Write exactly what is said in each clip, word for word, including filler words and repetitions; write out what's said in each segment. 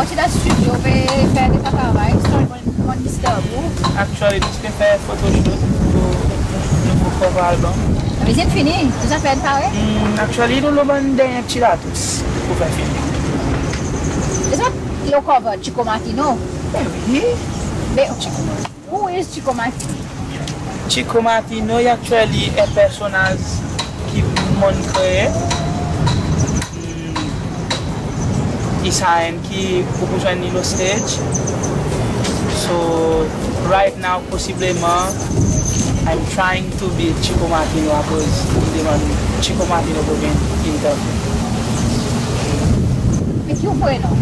Ti dan studio pe fer de travay, sorry mon disturb ou. Actually, nou ti pe fer photoshoot pour nouvo cover album. Vezin fini, tou zafer pare? Hmm, actually, nou lo bann dernyen pti latous pour fer fini. Is that your cover, Chico Martino? Eh wi. Be, Chico Martino. Who is Chico Martino? Chico Martino i actually en personaz ki mon'n kree. Hmm, i sa enn ki ou pou zwenn li lo stage. So, right now, posibleman, I'm trying to be Chico Martino akoz ou demann Chico Martino pour vin interview. Me ki ou vre non?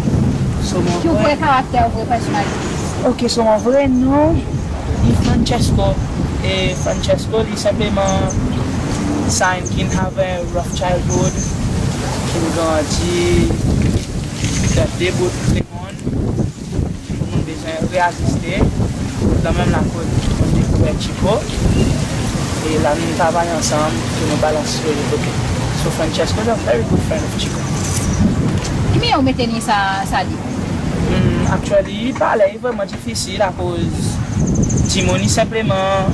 So, mon vre karakter, ou vre personalite? Ok, so mon vre non i Francesco. E Francesco, li senpleman sa enn ki'n have a rough childhood, ki'n grandi dan de bout lemonn, ki pou mon'n bezwen reaziste. Dan menm la kot mon'n dekouver Chico. E la nou travay ansanm, ki nou balans lo de kote. So Francesco is a very good friend of Chico. Ki mannyer ou mete li sa, sa liv? Hmm, actually, parey, vreman difisil akoz dimoun i senpleman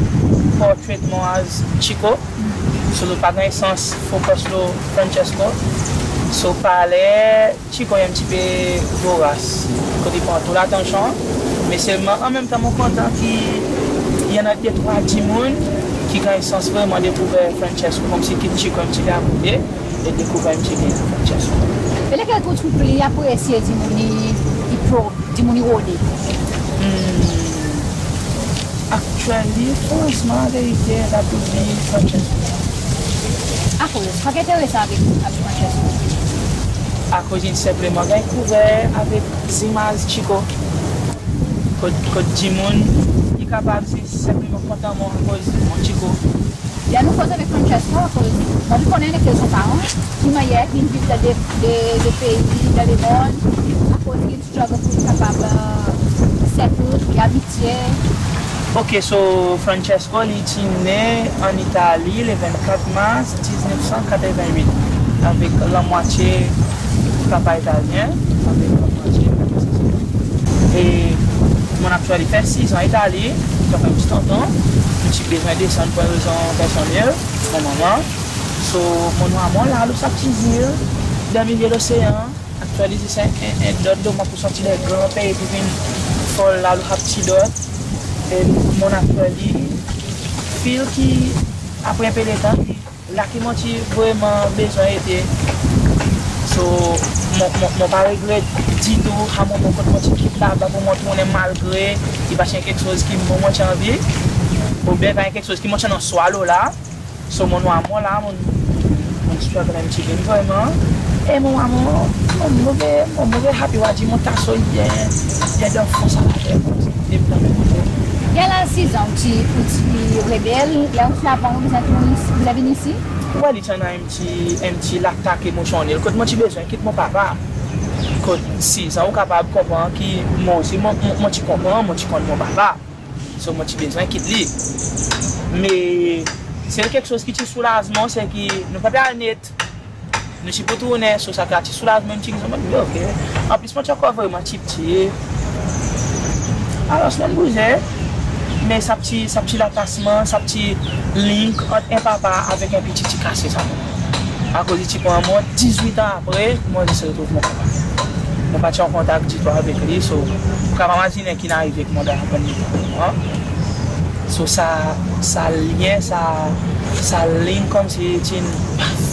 portray mwan as Chico. So, zot pa ganny sans focus lo Francesco. So, parey, Chico i en pti pe voras. Kot i pran tou latansyon. Me selman, an menm tan, mon kontan ki i annan de trwa dimoun ki ganny sans vreman dekouver Francesco, konmsi kit Chico en pti pe akote. E dekouver en pti pe Francesco. E lekel ki ou trouv pli apresye dimoun i, i pro, dimoun i rode? Hmm. Actually, fransman, verite, that would be Francesco. Akoz, sa ki enteresan avek, avek Francesco? Akoz in senpleman ganny kouver avek zimaz Chico. Kot, kot dimoun i kapab zis senpleman kontan mwan akoz mon Chico. Ler nou koz avek Francesco, akoz mon konnen lekel son paran, ki mannyer ki'n viv dan de, de, de pei, dan lemonn, akoz ki'n struggle pour li kapab, e, settle, i abitye. Ok, so Francesco, li ti ne an Itali, le vennkat mars diznef san katreven-wit, avek lanmwatye papa italyen, avek lanmwatye. E mon actually fer sizan Itali, sa fer en pti tan, nou ti bezwen desann pour rezon personnel, mon manman. So, mon'n war mwan la lo sa pti zil, dan milye losean, actually, zis en, en, en dot de mwan pour sorti dan gran pei pour vin fol la lo sa pti dot. E mon'n actually feel ki apre en pe letan, ki la ki mon ti vreman bezwen ete. So, mon, mon, mon pa regret ditou sa moman kot mon ti kit laba pour mon tounen, malgre i pa ti en keksoz ki mon, mon ti anvi, oubyen pa en keksoz ki mon ti annan swa lo la. So, mon'n war mwan la, mon'n, mon'n struggle en pti pe vreman. E mon war mwan, mon move, mon move happy, war dir mon taso i byen, byen dan fon sa later. Depi dan mon kote. Ler la sizan ou ti, ou ti rebel, ler ou ti avan ou bezwen tounen, ou bezwen vin isi? Well, i ti annan en pti, en pti latak emosyonnel. Kot mon ti bezwen kit mon papa. Kot sizan ou kapab konpran ki mon osi, mon, mon, mon ti konpran, mon ti konn mon papa. So, mon ti bezwen kit li. Me sel keksoz ki ti soulazman, se ki nou pa pe al net. Nou ti pou tounen, so sa ti soulazman, ti dir, ok. Anplis, mon ti ankor vreman ptipti. Alors, mon'n bouze, me sa pti, sa pti latasman, sa pti link ant en papa avek en piti ti kase sa. Akoz i ti pran mwan dizwit an apre pour mon zis retrouv mon papa. Mon pa ti an kontak ditou avek li, so ou kapab mazinen ki'n arive avek mwan dan sa pwen letan. So sa, sa lyen, sa, sa link konmsi ti'n paf,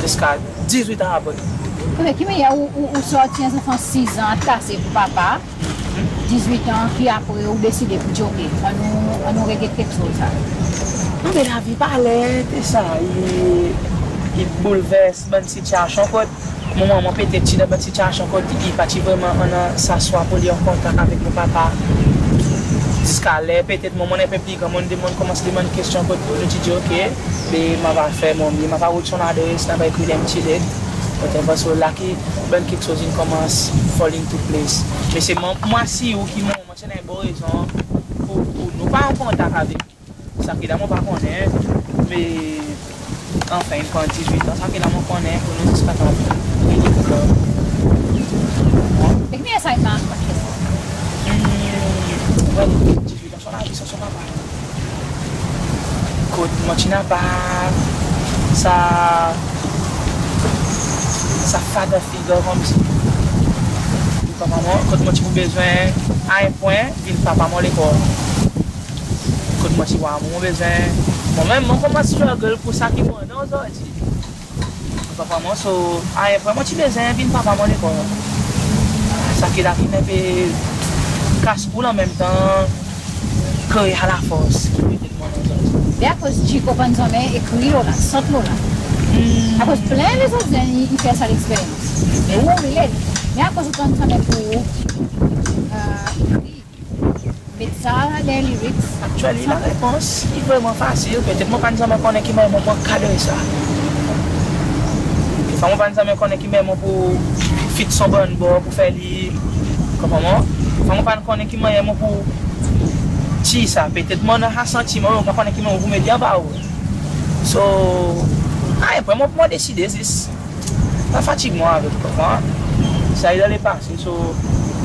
ziska dizwit an apre. Ok, ki mannyer ou, ou, ou sorti en zanfan sizan atase pour papa, dizwit an, ki apre ou deside pour dir, ok, annou, annou reget keksoz sa? Non, me lavi pa ler de sa, i, i boulvers bann sitiasyon kot mon manman petet ti dan bann sitiasyon kot i pa ti vreman annan sa swa pour li an kontak avek mon papa. Ziska ler petet mon, mon'n en pe pli gran, mon'n demann, konmans demann kestyon kot nou ti dir, ok, be mon ava fer mon mye, mon ava rod son ladres, mon ava ekrir li en pti let. Whatever, so la ki bann keksoz in konmans fall into place. Me se mon, mon asir ou ki mon, mon ti annan en bon rezon pour, pour nou pa an kontak avek. Sa ki la mon pa konnen, me anfen, in pran dizwit an, sa ki la mon konnen pour nou zis kapab. Me ki mannyer Mon ti napa sa, sa father figure konmsi. Papa mwan, kot mon ti pou bezwen a en pwen vin papa mon lekor. Kot mon ti war mwan mon bezwen, mwan menm mon konmans struggle pour sa ki mon annan ozordi. Papa mwan, so a en pwen mon ti bezwen vin papa mon lekor. Sa ki la ki en pe kas poul an menm tan, kreye sa lafors ki mete mon annan ozordi. E akoz Chico pa'n zanmen ekrir lo la, sant lo la? Akoz plen lezot zenn i, i fer sa leksperyans. E ou, ou relate. Me akoz ou pa'n zanmen pour ou, e, met sa dan lyrics? Actually, larepons i vreman fasil. Petet mon pa'n zanmen konnen ki mannyer mon pou ankadre sa. Defwa mon pa'n zanmen konnen ki mannyer mon pou fix son bann bor pour fer li, konpran mwan? Defwa mon pa'n konnen ki mannyer mon pou tir sa. Petet mon annan sa santiman, mon pa konnen ki mannyer mon pou met li anba ou. So, a en pwen mon, mon deside zis pa fatig mwan avek, konpran? Sa i dan lepase, so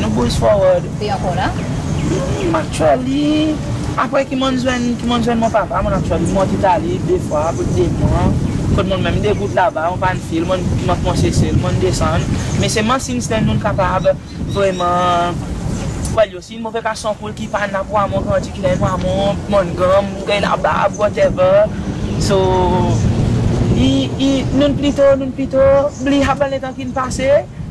nou bouz forward. Pe ankor la? Hmm, actually, apre ki mon'n zwenn, ki mon'n zwenn mon papa, mon actually monte Itali de fwa pour de mwan. Kot mon'n menm degout laba, mon pa'n feel, mon'n, mon'n monte Sesel, mon'n desann. Me se mon since then nou'n kapab vreman, well, yo, si move kas son poul ki pa'n la pour war mwan grandi, ki la war mwan, mon'n gran, mon'n ganny labab, whatever. So, i, i, nou'n plito, nou'n plito bliy sa bann letan ki'n pase,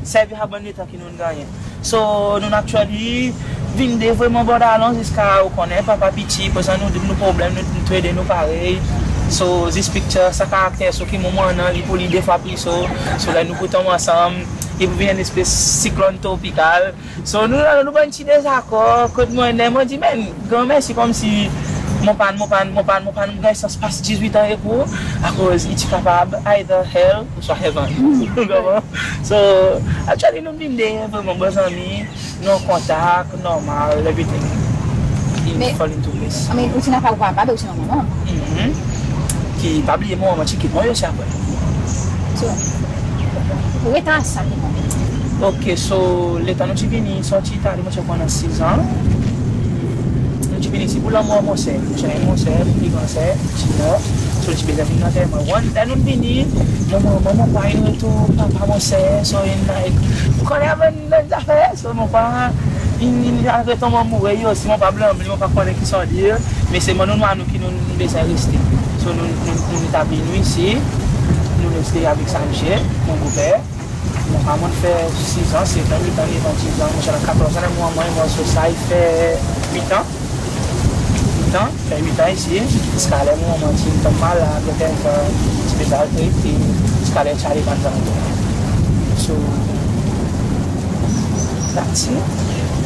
servi sa bann letan ki nou'n gannyen. So, nou'n actually vin de vreman bon dalon ziska, ou konnen, papa piti, prezan nou, nou problenm, nou, nou tou lede nou parey. So, zis picture, sa karakter so ki mon, mon annan, li pour li de fwa pli so. So, ler nou pou tonm ansanm, i pou vin en espes siklonn tropikal. So, nou, nou, nou bann ti dezakor, kot mwan, mon dir, men, gran mersi konmsi mon pa'n, mon pa'n, mon pa'n, mon pa'n ganny sans pas dizwit an ek ou, akoz i ti kapab either hell ouswa heaven. Ou konpran? So, actually, nou vin de vreman bon zanmi, nou an kontak, normal, everything. I fall into place. I mean, ou ti napa ou papa, be ou ti annan manman. Mhm. Ki, pa bliye, mon manman ti kit mwan osi apre. So, ou rete sa ki bon. Ok, so, letan nou ti vini sorti Itali, mon ti ankor annan sizan. Nou ti vini isi pour lanmor mon ser. Mon ser, mon ser, pli gran ser, ti mor. So, nou ti bezwen vin lanterman. One day nou vini, mon manman, mon pa in retour papa mon ser, so, in, like, ou konnen, avan bann zafer, so, mon pa in, in, in al retonm anmoure, i osi, mon pa blanm li, mon pa konnen ki sa dir, me se mon, nou, nou ki nou, nou bezwen reste. So, nou, nou, nou etabli nou isi, nou reste avek sa msye, mon granper. Mon pa, mon fer sizan, setan, witan, nevan, dizan, mon ti annan katorz an, mon manman i mor, so sa i fer witan. Witan, fer witan isi, ziska ler mon manman ti tonm malad, whatever, ti bezwen al trete, ziska ler ti ale bann zanfan. So, that's it.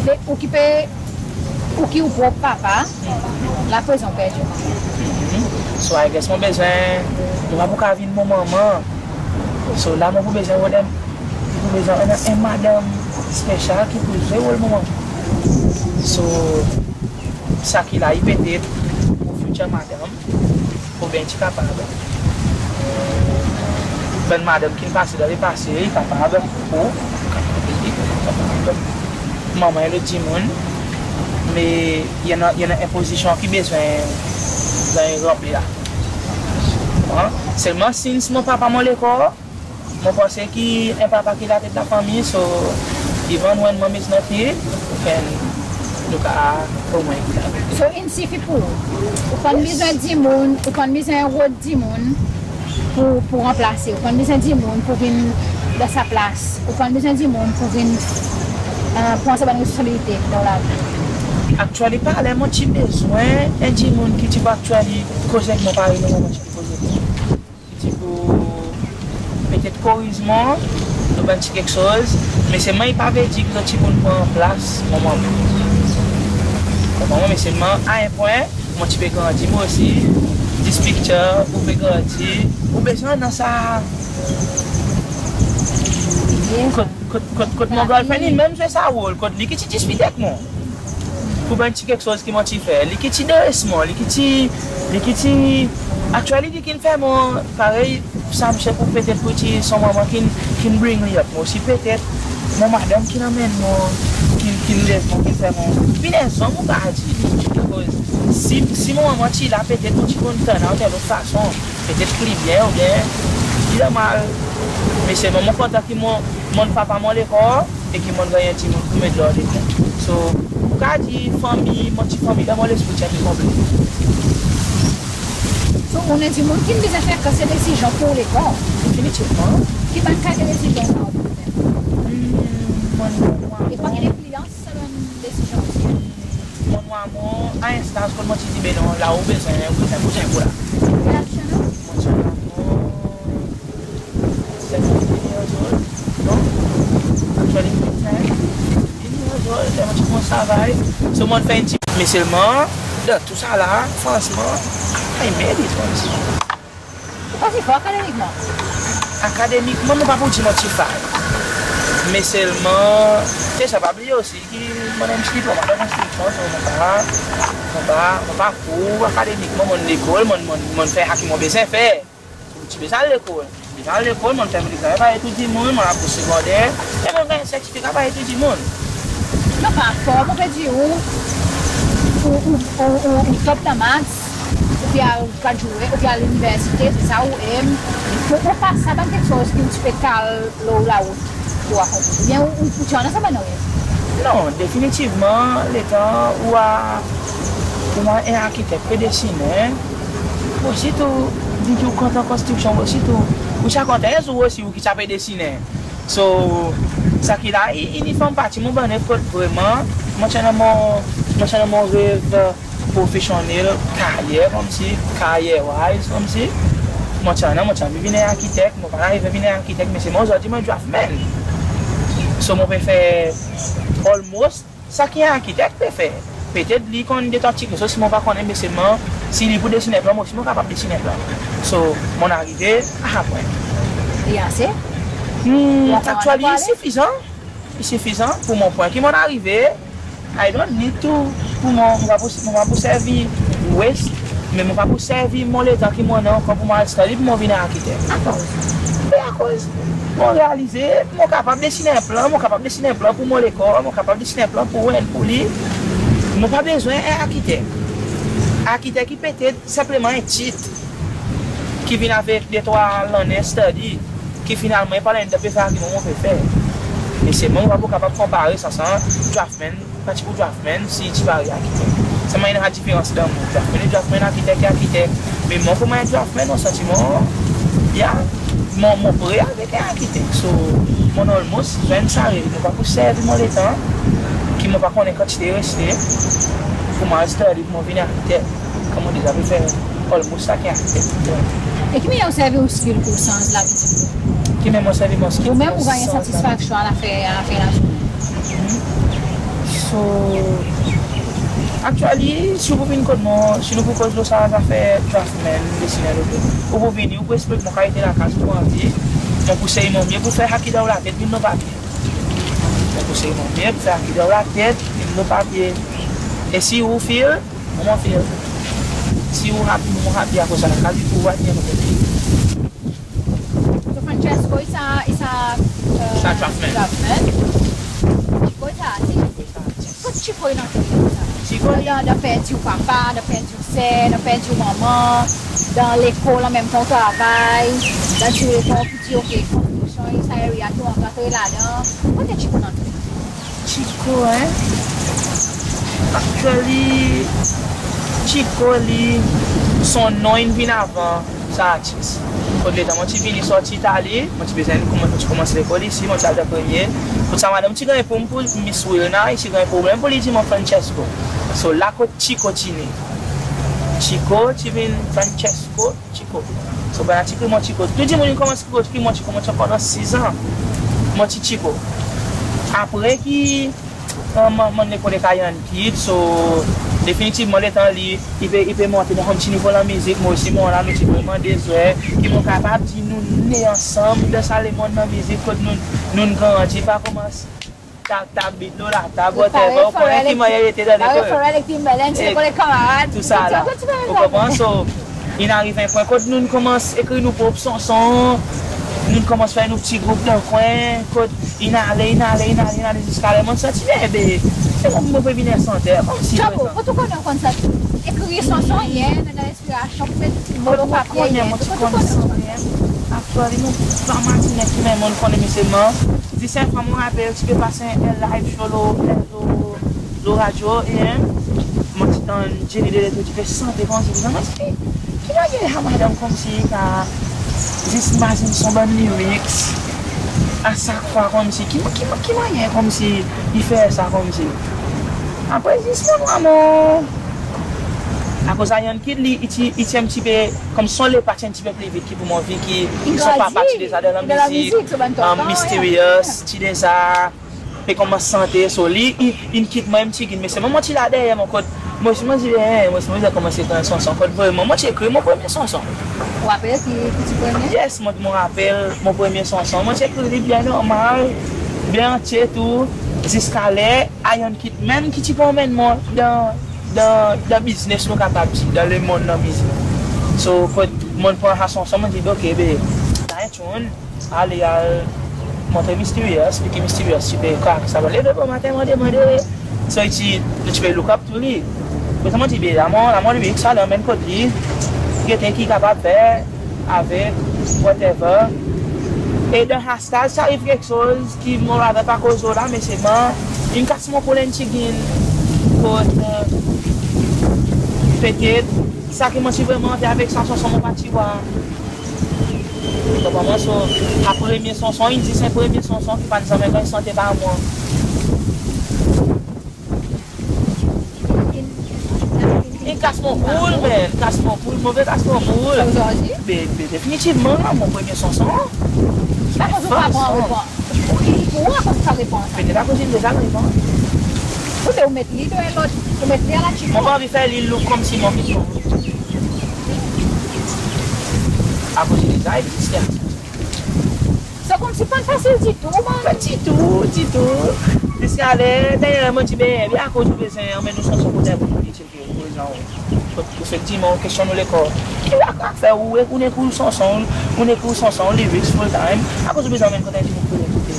Me ou ki pe, ou ki ou prop papa, la prezan ou perdi ou manman. Mhm. So, I guess mon bezwen, mon pa pou kapab vin mon manman. So, la mon pou bezwen rod en, pou bezwen annan en madanm spesyal ki pou zwe rol manman. So, sa ki la i petet mon future madanm, oubyen ti kapab bann madanm ki'n pase dan lepase, i kapab, ou, kapab, i kapab manman en lot dimoun, me i annan, i annan en pozisyon ki bezwen ganny ranpli la. An? Selman, since mon papa mon lekor, mon panse ki en papa ki latet lafanmir, so, even when mom is not here, then nou kapab omwen ekout avek li. So, in sifi pour ou. Ou pa'n bezwen dimoun, ou pa'n bezwen rod dimoun pour, pour ranplase. Ou pa'n bezwen dimoun pour vin dan sa plas. Ou pa'n bezwen dimoun pour vin, e, pran sa bann responsabilite dan lavi. Actually, pa ler mon ti bezwen en dimoun ki ti pou actually koz ek mwan parey mon manman ti koz ek mwan. Ki ti pou petet koriz mwan lo bann ti keksoz, me selman i pa vedir ki zot ti pou pran plas mon manman. Konpran mwan, me selman a en pwen, mon ti pe grandi mwan osi, this picture, ou pe grandi, ou bezwen annan sa. Kot, kot, kot, kot mon girlfriend, i menm zwe sa rol, kot li ki ti dispit ek mwan. Pour bann ti keksoz ki mon ti fer, li ki ti dres mwan, li ki ti, li ki ti, actually, li ki'n fer mwan, parey, sa msye pour petet pour ti son manman ki'n, ki'n bring li up. Mwan osi petet, mon madanm ki'n anmenn mwan, ki'n, Ki lezon ki fer mon, vin en zonm ou pa dir li. Akoz si, si mon manman ti la, petet mon ti konn tann ou dan lot fason. Petet pli byen oubyen pli mal. Me selman mon kontan ki mon, mon papa mon lekor e ki mon ganny en dimoun pour met lord letan. So, ou ka dir fanmir, mon ti fanmir dan mon lespri ti en pe konplike. So, ou en dimoun ki'n bezwen fer kantite desizyon pour ou lekor. Definitivman. Ki bann kantite desizyon ou fer? Hmm, mon, mon, E pa ki lenfliyans sa bann desizyon? Mon, mon, mon, a en staz kot mon ti dir, be non, la ou bezwen, ou bezwen bouz en kou la. Ki laz ou annan? Mon ti annan seventeen years old. Non? Actually, fifteen years old, ler mon ti konmans travay. So, mon fer en ti, me selman, dan tou sa la, fransman, I made it, mon ti. Ou pa ti for akademikman? Akademikman, mon pa pou dir mon ti for. Me selman, e sa pa bliye osi ki mon annan en ti diplom dan konstriksyon, so mon pa, mon pa, mon pa for akademikman, mon lekol, mon, mon, mon fer sa ki mon bezwen fer. Mon ti bezwen al lekol. Ti bezwen al lekol, mon fer mon egzamen parey tou dimoun, mon al pou segonder, e mon ganny sertifika parey tou dimoun. Non, pa for, mon pe dir ou, ou, ou, ou, ou, ou top dan maths, ou pe al gradye, ou pe al liniversite, se sa ou enmen. Ou, ou pa sa bann keksoz ki ou ti pe kal lo larout pour akonpli. Oubyen ou, ou, ou ti annan sa bann rev? Non, definitivman, letan ou a, ou a en arkitek pe desinen, osi tou, ou kontan konstriksyon, osi tou, ou ti a kontan en zour osi ou ki ti a pe desinen. So, sa ki la, i, i ni fanm pati mon bann rev kot vreman, mon ti annan mon, mon ti annan mon rev profesyonnel, karyer konmsi, career wise konmsi. Mon ti annan, mon ti anvi vin en arkitek, mon pa arive vin en arkitek, me selman ozordi mon draftsman. So, mon pe fer almost sa ki en arkitek pe fer. Petet li konn de trwa ti keksoz si mon pa konnen, me selman si li pou desinen plan, mon osi mon kapab desinen plan. So, mon arive a sa pwen. I ase? Hmm, actually, i sifizan. I sifizan pour mon pwen ki mon arive. I don't need to, pour mon, mon pa pou, mon pa pou servi waste, me mon pa pou servi mon letan ki mon annan ankor pour mon al study pour mon vin arkitek. Akoz? Be akoz mon realize mon kapab desinen plan, mon kapab desinen plan pour mon lekol, mon kapab desinen plan pour ou e pour li. Mon pa bezwen en arkitek. Arkitek i petet senpleman en tit ki vin avek de trwa lannen study, ki finalman i pa ladan pe fer sa ki mon pe fer. Me selman mon pa pou kapab konpare sa, sa draftsman, pa ti pou draftsman, si ti pa arkitek. Selman i annan sa diferans dan mo. Draftsman e draftsman, arkitek e arkitek. Me mwan konman en draftsman, mon santi mwan, ya, mon, mon pre avek en arkitek. So, mon almost zwenn sa rev, mon pa pou servi mon letan ki mon pa konnen kantite reste pour mon al study pour mon vin arkitek. Konman mon deza pe fer almost sa ki arkitek. E ki mannyer ou servi ou skill pour ou sanz lavi? Ki mannyer mon servi mon skill? Ou menm ou ganny satisfaksyon a lafen, a lafen lazournen? So, actually, si ou pou vin kot mwan, si nou pou koz lo sa zafer draftsman, desinen loto, ou pou vini, ou pou eksplik mwan kalite lakaz ou pou anvi, mon pou sey mon mye pour fer sa ki dan ou latet vin lo papye. Mon pou sey mon mye pour fer sa ki dan ou latet vin lo papye. E si ou feel, mon feel. Si ou happy, mon happy, akoz sa lakaz i pou ou a di an nou pe feel. So Francesco, i sa, i sa, e, sa draftsman. Draftsman. Chico, i sa artis. Kot Chico i antre sa? Chico, dan, dan perdi ou papa, dan perdi ou ser, dan perdi ou manman, dan lekol an menm tan ou travay, dan dir ou lekol, ou dir, ok, konstriksyon, i sa area tou, ou antre ladan. Kote Chico i antre? Chico, en? Actually, Chico, li, son non in vin avan sa artis. Kot letan mon ti vini sorti Itali, mon ti bezwen konman, mon ti konmans lekol isi, mon ti al dan premye. Kot sa madanm ti ganny pour, pour Miss Wilna, i ti ganny problenm pour li dir mwan Francesco. So, la kot Chico ti ne. Chico ti vin Francesco. Chico. So, bann ti kri mwan Chico. Tou dimoun in konmans kri mwan Chico, mon ti ankor dan sizan. Mon ti Chico. Apre ki, e, mon, mon lekol e Kayan Kid, so, definitivman letan li, i pe, i pe monte dan son ti nivo dan mizik, mwan osi mon la, nou ti vreman de zwer, ki mon kapab dir nou ne ansanm dan sa lemonn dan mizik, kot nou, nou grandi, pa konmans tap, tap beat lo latab, whatever, ou konnen ki mannyer i ete dan lekol. Pharrell ek Timbaland, se lekol ek kanmarad. Tou sa la. Ou konpran? So, in ariv en pwen kot nou konmans ekri nou prop sanson, Nou'n konmans fer nou pti group dan kwen, kot in ale, in ale, in ale, in ale ziska ler mon'n santi, be, be, se mwan ki mon pe vin santer, konmsi... Chapo, prezan. Kot ou konn sa? Ekrir sanson, yer, dan lenspirasyon, pe met mo lo papye, yer. Kot ou konn sa? Actually, mon pa mazinen ki menm mon konnen, me selman zis en fwa mon rapel, ti pe pas en live show lo, lo lo radyo, e, mon ti tann Jenny Deletto ti pe sante konmsi, mon dir, ki mannyer sa madanm konmsi i zis mazin son bann lyrics a sak fwa konmsi, ki, ki, ki mannyer konmsi i fer sa konmsi. Apre zis mon vwar mon, akoz Ian Kid li, i ti, i ti en pti pe, konmsi son lepa ti en pti pe pli vit ki pou mon, vi ki son papa ti deza dan lamizik, Mysterious ti deza pe konmans sante, so li, i, in kit mwan en pti gin, me selman mon ti la deryer mon kot, mon, mon dir, e, mon, mon dir konmans ekrir sanson, kot vreman mon ti ekrir mon premye sanson. Ou rapel ki, ki ti premye? Yes, mon, mon rapel mon premye sanson, mon ti ekrir li byen normal, byen antye tou, ziska ler Ian Kid menm ki ti pou anmenn mwan dan, dan, dan biznes, nou kapab dir, dan lemonn lanmizik. So, kot mon pran sa sanson, mon dir, ok, be, la en tune, ale al montre Mysterious, e ki Mysterious ti pe krak sa. Leve bomaten, mande, mande. So, i ti, i ti pe look up to li. Prezan mon dir, be, la mon, la mon lyrics, ale anmenn kot li, gete ki i kapab fer avek, whatever. E dan sa staz, ti ariv keksoz ki mon rather pa koz lo la, me selman in kas mon koul en pti gin, kot, e, petet sa ki mon ti vreman anvi avek sa sanson, mon pa ti war. Ou konpran mwan? So, sa premye sanson, in zis en premye sanson ki pa'n zanmen ganny sante par mwan. In kas mon koul, man, kas mon koul, move kas mon koul. Sa ou zordi? Be, be, definitivman, mon premye sanson. Akoz ou pa pran, ou pran? Ou, ou, akoz ou pa repran sa? Petet akoz in deza repran. Ou, ou met li dan en lot, ou met li a la ti. Mon pa anvi fer li look konmsi mon vin Akoz li deza egziste. Sa konmsi pa'n fasil ditou, man. Pa ditou, ditou. Ziska ler, dayer mon dir, be, be akoz ou bezwen anmenn ou sanson kot en bon politik, prezan ou. Kot efektivman ou kestyonn ou lekor. Ki ou a fer, ou, ou ekrir ou sanson, ou ekrir ou sanson, lyrics full time. Akoz ou bezwen anmenn kot en dimoun pou ekoute.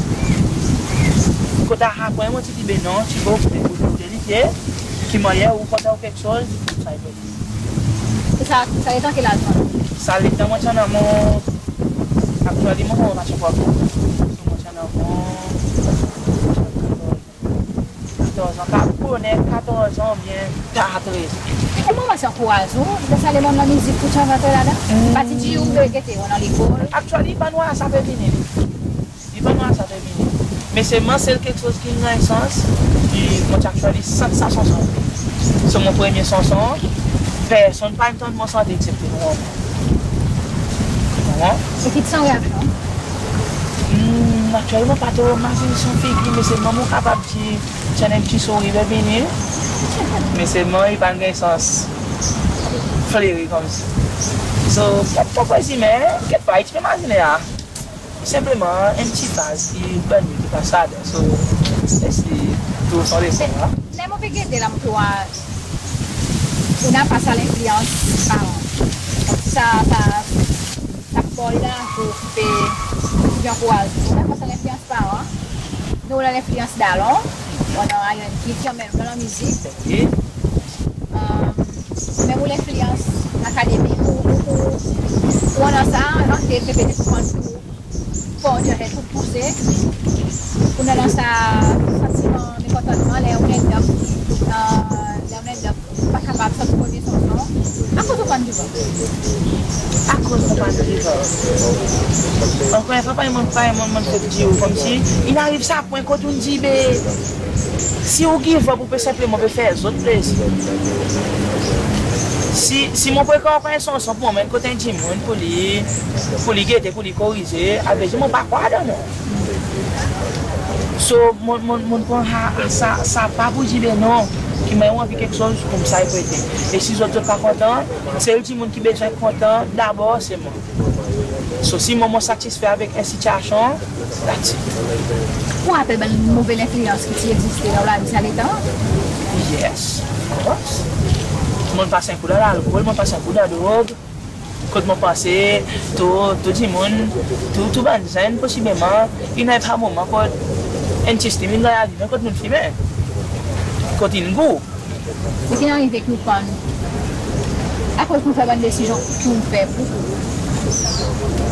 Kot a sa pwen mon ti dir, be non, ti bon, ou koute li, ki mannyer ou kontan ou keksoz, sa i bon. E sa, sa letan ki ladan? Sa letan mon ti annan mon, aktyelman mon pa ti ankor, mon ti annan mon katorz an, pa boner katorz an oubyen tar trez an. E koman ou ti ankouraze ou dan sa lemonn lamizik pour ti antre ladan? Hmm. Pa ti dir ou pe gete ou annan lekol? Aktyelman, bann war sa pe vini. Li pa mal sa pe vini. Me selman sel keksoz ki'n ganny sans, ki mon ti actually sant sa sanson. Se mon premye sanson, personn pa'n tann mon sante eksepte mwan. Konpran? E ki ti son reaksyon? Hmm, actually mon pa tro mazin son figir, me selman mon kapab dir ti annan en pti sourir pe vini. Me selman i pa'n ganny sans fleri konmsi. So, kekfwa, kekfwa i ti pe mazinen a. Senpleman, en pti faz ki bann ki pa sa dan, so, esi tou son leson la. Ler mon pe gete la, mon pe war ou napa sa lenfliyans paran. Sa, sa, sa pwal la ki pe, ki pe ankouraze ou. Ou napa sa lenfliyans paran. Nou, ou annan lenfliyans dalon, ou annan Ian Kid ki anmenn ou dan lanmizik. Wi. E, menm ou lenfliyans akademik, ou, ou, ou, ou annan sa, antre, petet ou konn tou. Pou ou dir, pou pouse, pou annan sa santiman mekontantman, ler ou end up, e, ler ou end up pa kapab sot premye sanson. Akoz ou pa'n give up? Akoz mon pa'n give up? Ankor en fwa, parey mon, parey mon, mon fek dir ou, konmsi in ariv sa pwen kot ou'n dir, be, si ou give up, ou pe senpleman pe fer zot plezir. Si, si mon pe ekrir ankor en sanson pour anmenn kot en dimoun, pour li, pour li gete, pour li korize, a ve dir mon pa krwar dan mwan. So, mon, mon, mon pran sa, sa, sa pa pour dir, be non, ki mannyer ou anvi keksoz, koumsa i pou ete. E si zot, zot pa kontan, sel dimoun ki bezwen kontan dabor se mwan. So, si mwan mon satisfe avek en sitiyasyon, that's it. Ou rapel bann move lenfliyans ki ti egziste dan ou lavi sa letan? Yes, of course. Mon pas en kou dan lalkol, mon pas en kou dan drog. Kot mon panse, tou, tou dimoun, tou, tou bann zenn posibleman, in ariv sa moman kot enn ti stim in ganny alimen kot nou'n fimen. Kot in gou. Me ki'n arive ek nou pann? Akoz nou fer bann desizyon ki nou fer pou?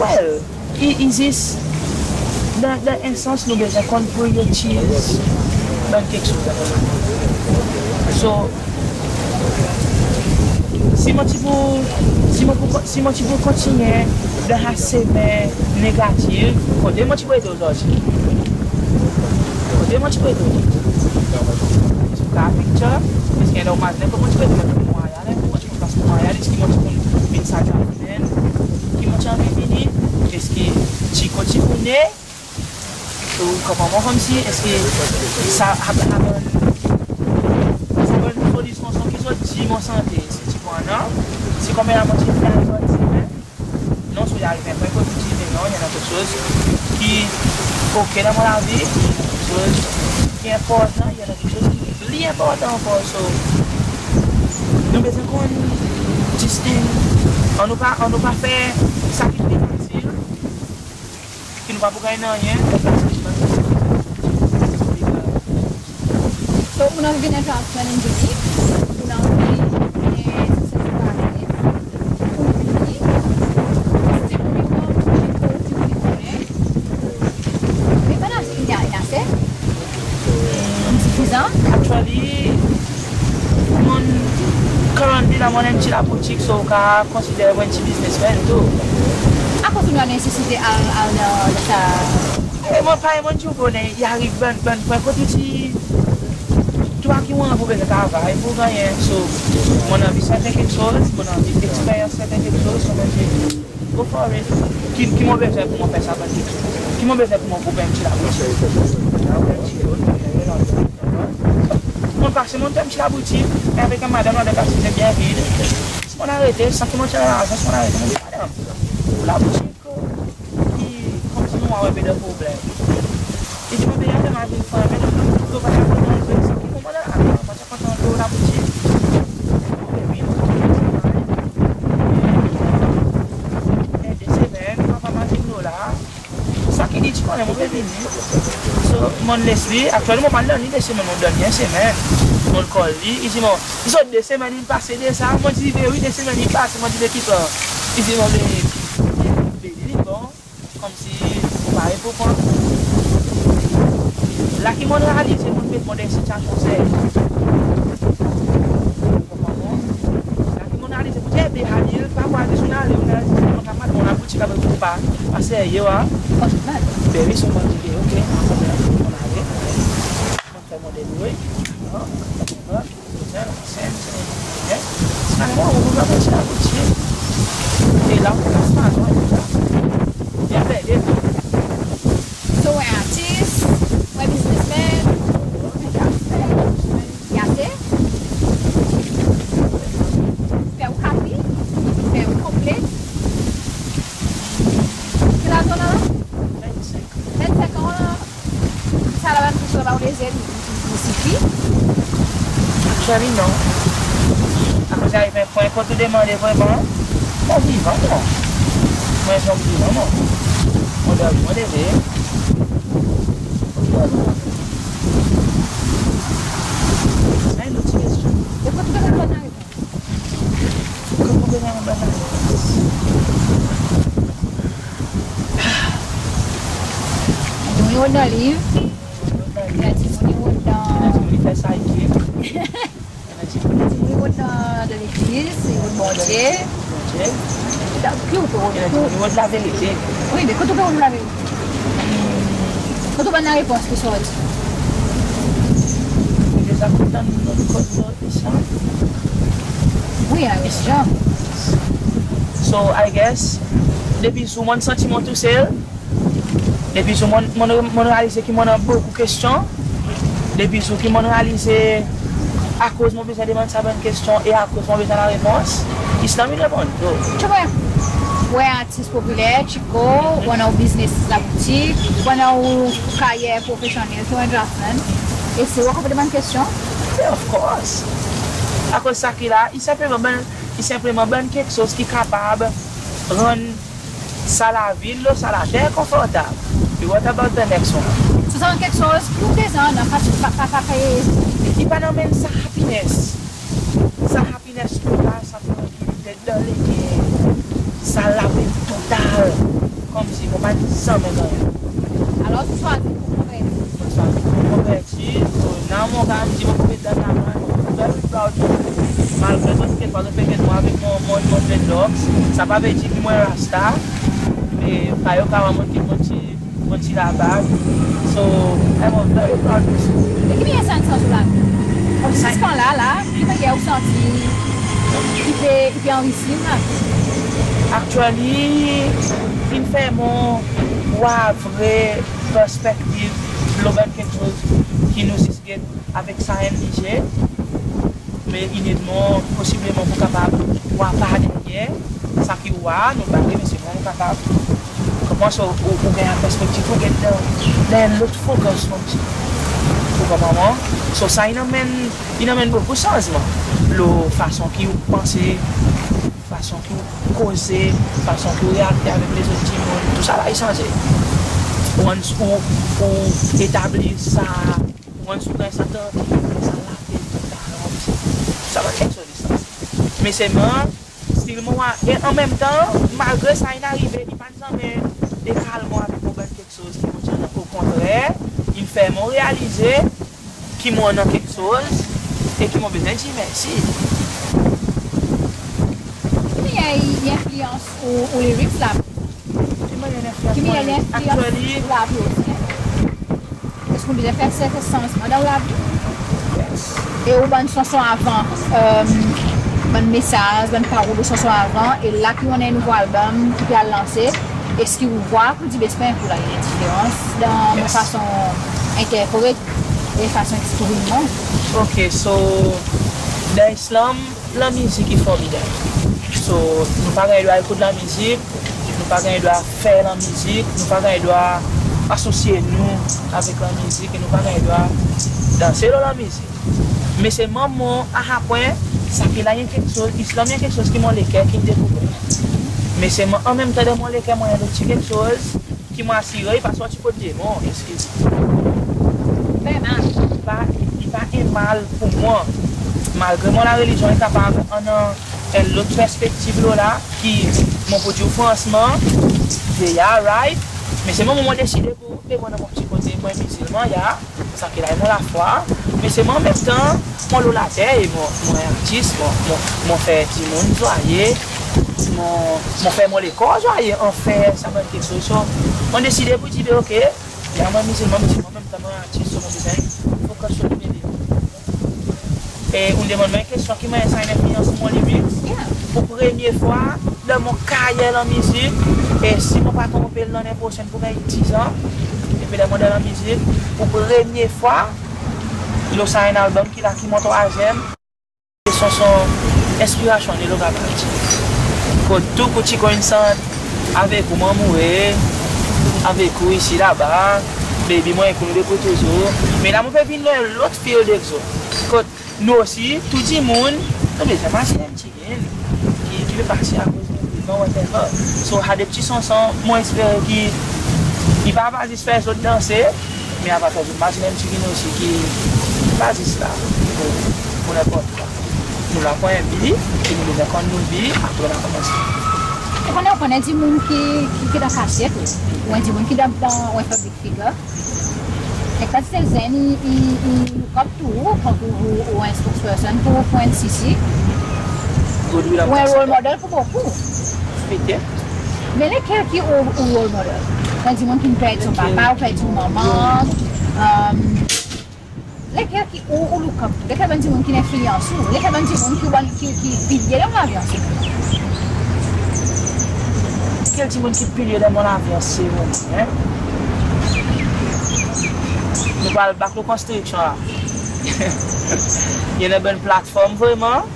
Well, i, i zis dan, dan en sans nou bezwen konn prioritize bann keksoz. So, si mon ti pou, si mon pou, si mon ti pou kontinyen dan sa semen negatif, kote mon ti pou ete ozordi? Kote mon ti pou ete ozordi? Sou ka piktir, eski en normal, nenpot mon ti pou ete ozordi? Mon ti pou pas pou Montreal, eski mon ti pou vin sa Jafnen? Ki mon ti anvi vini? Eski ti kot ti pou ne? Ou konpran mwan konmsi, eski sa ap, ap, sa bann solisyon ki zot dir mon sante, si ti pou annan, si konmela mon ti fer zot dir, non, so i ariv en pwen kot ou dir, me non, i annan keksoz ki oke dan mon lavi, keksoz ki enportan, i annan keksoz ki pli enportan ankor. So, nou bezwen konn disting. Annou pa, annou pa fer sa ki pli fasil, ki nou pa pou ganny nanryen. So, ou anvi vin en draftsman, ou anvi vin, ou anvi vin en sesesyon, ou anvi vin, se pou ou, ou anvi vin, me pandan sa, i ase? Sifizan? Actually, mon, currently la, mon annan en pti laboutik, so ou kapab konsider mwan en pti biznesmenn tou. Akoz ou annan nesesite al, al dan, dan sa? E mon pa, mon dir ou konnen, i ariv bann, bann pwen kot ou ti, tou a ki ou anvi, ou bezwen travay pour gannyen. So, mon anvi serten keksoz, mon anvi eksperyans serten keksoz, so mon dir, go for it. Ki, ki mon bezwen pour mon fer sa bann keksoz? Ki mon bezwen pour mon, pour open en pti laboutik? Mon pase mon tan pti laboutik avek en madanm, ladan pase ti byen vid. Si mon arete, san ki mon ti annan larzan, si mon arete, mon dir, madanm, pour laboutik, ki, konmsi nou annan en pe de problenm. I dir, mon peye, mon vin fer, me nou pa ti kontan, sa ki mon madanm, mon pa ti kontan lo laboutik. E de semenn, mon pa mazin lo la. Sa ki li ti konnen mon pe vini. So, mon les li, aktyelman mon pa'n donn li de semenn, mon donn li en semenn. Mon call li, i dir mwan, zot de semenn in pase de sa. Mon dir, be wi, de semenn in pase. Mon dir, be ki sa? I dir mwan, be, be, li bon. Konmsi ou pa reponn. La ki mon realize mon met mwan dan en sitiasyon serye. Ou konpran mwan? La ki mon realize, mon dir, be Halil, pa vwar zis ou'n ale, ou'n ale, mon kapab, mon laboutik, pa, pa serye, wa. Be wi, so mon dir, be oke, pa problenm, mon ale. Mon fer mon debrouy. Sa, sa, sa, sa. E la, ou plas mazon, e la. Byen plede. So, ou en artis, ou en biznesmenn, ou en biznesmenn. I ase? Fer ou kapi, fer ou konple. Ki laz ou annan la? Vennsenk. Vennsenk an la. Sa la, bann keksoz la, ou lezet, li, li, li sifi? Actually, non. Akoz i ariv en pwen kot ou demande vreman, mon vivan, mwan. Mon en zonm vivan, mwan. Mon dormi, mon leve. Sa en lot kestyon. E kot ou pe ganny bann larepons? Kot ou pe ganny bann larepons? Dimoun i rod dan liv. Dimoun i rod dan liv. Dimoun i rod dan... Dimoun i fer sa, i Dimoun i rod dan, dan legliz, i rod Bondye. Bondye. Kot ou pe rod? Dimoun i rod laverite. Wi, me kot ou pe rod laverite? Kot ou bann larepons pe sorti? Ou deza kontan kot ou sorti sa? Wi, a, wi, sa. So, I guess, depi zour mon santi mon tousel, depi zour mon, mon, mon realize ki mon annan bokou kestyon, depi zour ki mon realize akoz mon bezwen demann sa bann kestyon e akoz mon bezwen larepons, i stan in reponn. So, ou en artis popiler, Chiko, ou annan ou biznes laboutik, ou annan ou karyer profesyonnel, ou en draftsman. E si ou kapab demann kestyon? Of course. Akoz sa ki la, i senpleman bann, i senpleman bann keksoz ki kapab rann sa lavi lo sa later konfortab. What about the next one? So sa bann keksoz ki ou bezwen annan, pa, pa, pa, pa pe... Ki pa'n anmenn sa happiness. Sa happiness total, sa trankilite dan leker, sa lapè total. Konmsi mon pa'n zanmen gannyen. Alors, ou swazir pou konverti. Mon swazir pou konverti. So, now mon kapab dir mon pou met dan laman, I'm very proud. Malgre zot kekfwa zot pe get mwan avek mon, mon, mon dreadlocks, sa pa vedir ki mon en rasta. Me pa yo kapab mont ki mon ti, mon ti labag. So, I'm a very proud person. E ki mannyer sa in sanz ou lavi? Ziskan la, la, ki mannyer ou santi i pe, i pe anrisi ou lavi? Actually, in fer mwan war vre perspektiv lo bann keksoz ki nou zis get avek sa enn lize, me in ed mwan posibleman pou kapab war par deryer sa ki ou war, nou bare, me selman ou kapab, ou konpran, so, ou, ou ganny perspektiv, ou get dan, dan en lot fokis konmsi. Ou konpran mwan? So sa in anmenn, in anmenn bokou sanzman lo fason ki ou panse, fason ki ou koze, fason ki ou reakte avek lezot dimoun, tousala i sanze. Once ou, ou etabli sa, once ou ganny sa tranki, sa lapè total, sa bann keksoz i sanze. Me selman, stil mwan, e an menm tan, malgre sa in arive, i pa'n zanmen dekal mwan avek mon bann keksoz ki mon ti annan. Okontrer, in fer mwan realize ki mon annan keksoz e ki mon bezwen dir mersi. Ki mannyer i enfliyans ou, ou lyrics la? Ki mannyer i enfliyans ou lavi osi? Eski ou bezwen fer serten sanzman dan ou lavi? Yes. E ou bann sanson avan, e, bann mesaz, bann parol ou sanson avan, e la ki ou annan en nouvo album ki pe al lanse, eski ou war pou dir, be, en kou la, i annan diferans dan mon fason enterpret e fason eksprim mwan? Ok, so, dan Islam, lanmizik i forbidden. So, nou pa ganny drwa ekout lanmizik, nou pa ganny drwa fer lanmizik, nou pa ganny drwa asosye nou avek lanmizik, e nou pa ganny drwa danse lo lanmizik. Me selman mwan, a sa pwen, sa ki la i en keksoz, Islam i en keksoz ki mon leker ki'n dekouvri. Me selman an menm tan dan mon leker mon annan en lot ti keksoz ki mon asire i pa sorti kot demon, eskiz. Vreman? I pa, i pa en mal pour mwan. Malgre mon larelizyon i kapab annan en lot perspektiv lo la, ki mon pou dir ou fransman, they are right. Me selman mwan mon deside pour, e mwan, dan mon pti kote, mon mizilman, ya, sa ki la i mon lafwa. Me selman an menm tan, mon lo later, e mon, mon artis, mon, mon, mon fer dimoun zwaye, mon, mon fer mon lekor zwaye, an fer sa bann keksoz. So, mon deside pour dir, be, ok, ya, mon mizilman, me selman an menm tan mon artis, so mon bezwen fokis lo limilye. E ou'n demann mwan en kestyon ki mannyer sa in enfliyans mon lyrics. Yeah. Pour premye fwa dan mon karyer lanmizik, e si mon pa tronpe, lannen prosenn pou ganny dizan depi mon dan lanmizik. Pour premye fwa lo sa en album ki la, ki mon trwazyenm, sanson enspirasyon Nelo Gabati. Kot tou kou ti konn sant, avek ou mon amoure, avek ou isi laba, baby mon ek ou nou de pou touzour. Me la mon pe vin lo en lot field egzo. Kot nou osi, tou dimoun, nou bezwen mazinen en pti grenn ki, ki pe pase akoz nou, nou whatever. So, sa de pti sanson, mon espere ki i pa, pa zis fer zot danse, me apre sa zot mazinen en pti grenn osi ki pa zis la pour, pour nenport kwa. Nou la pour en bi, e nou bezwen konn nou bi, apre nou a konmanse. Ou konnen, ou konnen dimoun ki, ki, ki dan kasyet, ou, oubyen dimoun ki dan, dan, ou en public figure. Ek sa ti zenn i, i, i look up to ou, tankou ou, ou en spokesperson pour, pour N C C. Ou en role model pour bokou. Petet. Me lekel ki ou, ou role model? Sa dimoun ki'n perdi son papa, ou perdi son manman. Lekel ki ou, ou look up to? Lekel bann dimoun ki'n enfliyans ou? Lekel bann dimoun ki, ki, ki pilye dan ou lavi ansemenn? Lekel dimoun ki pilye dan mon lavi ansemenn, en? Nou pral back lo konstriksyon la. I annan bann platform vreman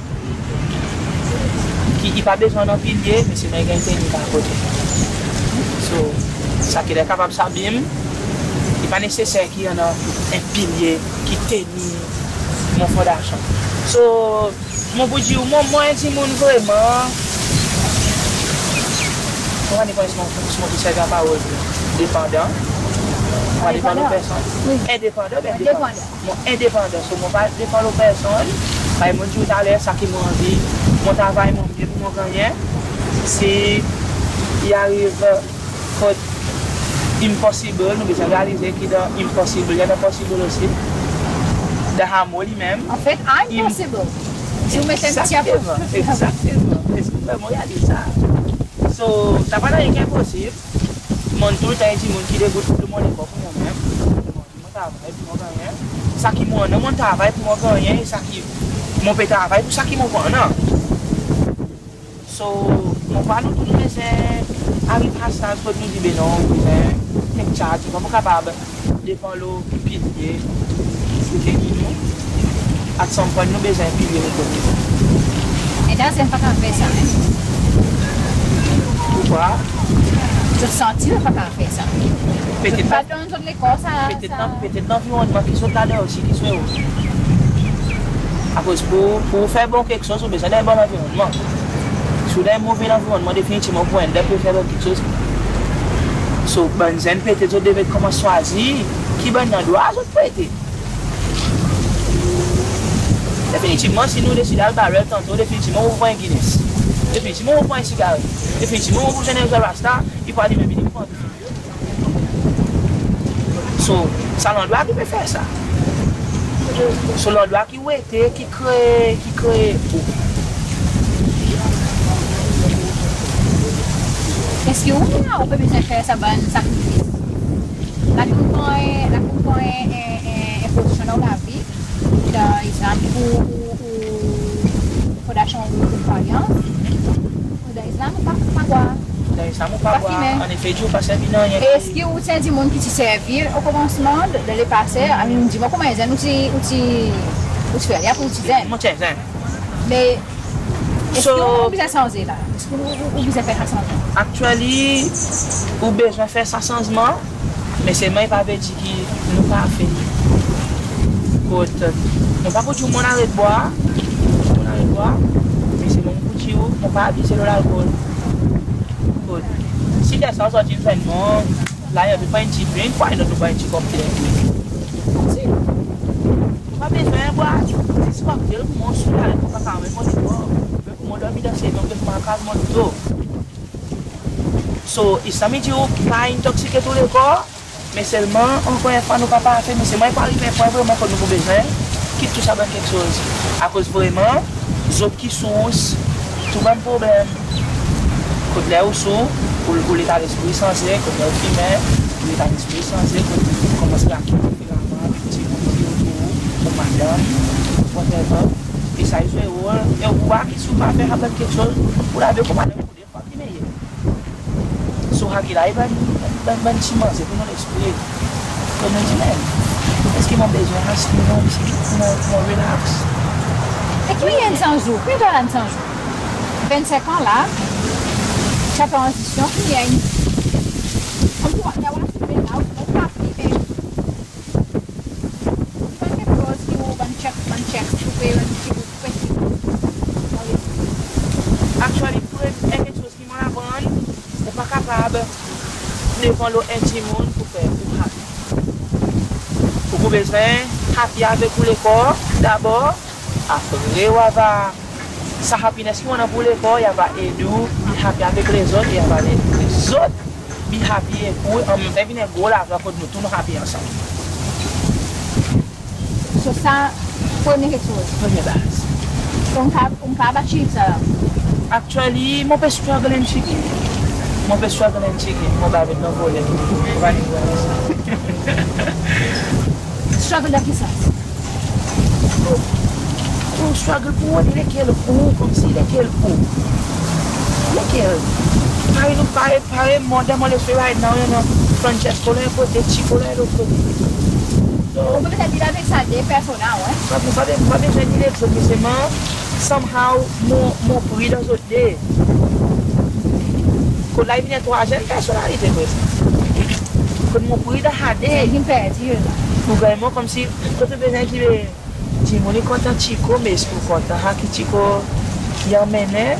ki i pa bezwen annan pilye, me selman i ganny tenir par kote. So, sa ki la kapab sa bim, i pa neseser ki annan en pilye ki tenir mon fondasyon. So, mon pou dir ou, mon, mon en dimoun vreman Mon pa depan, si mon, si mon pe servi parol depandan. Mon pa depan lo personn. Wi. Endepandan, ben endepandan. Endepandan. Mon endepandan. So, mon pa depan lo personn. Parey mon dir ou taler, sa ki mon anvi, mon travay mon byen pour mon gannyen. Si i ariv kot impossible, nou bezwen realize ki dan impossible, i annan possible osi. Dan hamo li menm. Anfet, I'm possible. Si ou met en pti apostrophe. Egzakteman, egzakteman. Eski ou vreman realiz sa? So, napa nanryen ki enposib. Mon toultan dir dimoun ki degout lo mon lekor pour mon menm. Mon travay pour mon gannyen. Sa ki mon annan, mon travay pour mon gannyen. E sa ki mon pe travay pour sa ki mon pa annan. So, mon krwar nou tou nou bezwen ariv a staz kot nou dir, be non, ou bezwen tek charge, ou pa pou kapab depan lo pilye. Oke, nou, at some point, nou bezwen pilye nou kote. E dan zenn pa kapab fer sa, en? Poukwa? Zot santi zot pa kapab fer sa. Petet pa donn zot lekor sa, petet sa. Petet lanvironnman ki zot ladan osi ki sou ou. Akoz pour, pour fer bon keksoz, ou bezwen dan en bon lanvironnman. Si ou dan en move lanvironnman, definitivman ou pou end up pe fer lot keksoz. So, bann zenn petet zot devret konmans swazir ki bann landrwa zot pou ete. Definitivman, si nou deside al barel tanto, definitivman ou pou pran en Guinness. Definitivman ou pou pran en sigaret. Definitivman ou pou zwenn en Rasta, i pou alimen, vini pran. So, sa landrwa ki pe fer sa. So, landrwa ki ou ete, ki kree, ki kree ou. Eski ou, ou pe bezwen fer sa bann sakrifis? La ki ou pran, la ki ou pran en, en, en, en pozisyon dan ou lavi, dan Islam pour, pour, pour fondasyon ou, ou kwaryans. Ou dan Islam ou pa, pa krwar. Dan Islam ou pa krwar. Ou pa fimen. Annefe, Dye pa servi nanryen. Eski ou ti en dimoun ki ti servi o komansman, dan lepase? I mean, dir mwan konman en zenn ou ti, ou ti, ou ti fer li, apre ou ti zenn? Mon ti en zenn. Me eski ou bezwen sanze la? Eski ou, ou, ou bezwen fer sa sanzman? Actually, ou bezwen fer sa sanzman. Me selman i pa vedir ki nou pa fer. Kot, mon pa pou dir ou mon aret bwar, mon aret bwar, me selman mon pou dir ou, mon pa abize lo lalkol. Kot, si desen ou sorti zwenn mwan, la, ou pran en pti drink, why not, ou pran en pti cocktail. That's it. Mon pa bezwen bwar zis cocktail pour mon sou la, mon pa kapab met mon lekor. Pour mon dormi dan selman, pour mon kaz mon do. So, Islam i dir ou pa intoksike tou lekor, me selman, ankor en fwa, nou pa parfe, me selman i pou ariv en pwen vreman kot nou pou bezwen kit tou sa bann keksoz. Akoz vreman, zot ki sours tou bann problenm. Kot ler ou sou, ou, ou leta lespri sanze, kot ler ou fimen, ou leta lespri sanze, kot ou konmans rakont diferaman avek dimoun ki otour ou, ou madanm, whatever. E sa i zwe rol, e ou war ki si ou pa fer sa bann keksoz, ou lavi ou konman fwa ki meye. So, sa ki la, i bann, bann, bann ti manze pour nou lespri. Konman dir menm, eski mon bezwen aste mon pti, mon, mon relax? E ki mannyer in sanz ou? Ki mannyer in sanz ou? Vennsenk an la, sa tranzisyon ki vyen. Konmsi ou, ou, ou, ou pa fimen. Ou pa keksoz ki ou bann check, bann check, ou pe, ou pe, ou pe. Actually, premye keksoz ki mon aprann, ou pa kapab depan lo en dimoun pour fer ou happy. Ou pou bezwen happy avek ou lekor dabor, apre ou ava, sa happiness ki ou annan pour ou lekor, i ava ed ou be happy avek lezot, i ava ed lezot be happy, e pour anmenm tan i vin en gro lavi kot nou tou nou happy ansanm. So sa premye keksoz. Premye baz. Ou kapab, ou kapab achieve sa? Actually, mon pe struggle en pti byen. Mon pe struggle en pti byen. Mon pa met dan volet. Ou pa ni vwar sa. Struggle dan ki sans? Ou, ou struggle pour ou, lekel ou, konmsi lekel ou. Lekel? Parey nou, parey, parey mon, dan mon lespri right now, i annan Francesco lo en kote, Chico lo lot kote. So, ou pe bezwen deal avek sa de persona, wi. Pa, pa, pa bezwen deal avek zot, me selman, somehow, mon, mon pri dan zot de. Kot la i vin en trwazyenm personnalité, prezan. Kot mon pri dan sa de. Sa ki perdi la. Ou ganny mwan konmsi, kot ou bezwen dir, dimoun i kontan Chico, me eski ou kontan sa ki Chico i anmennen?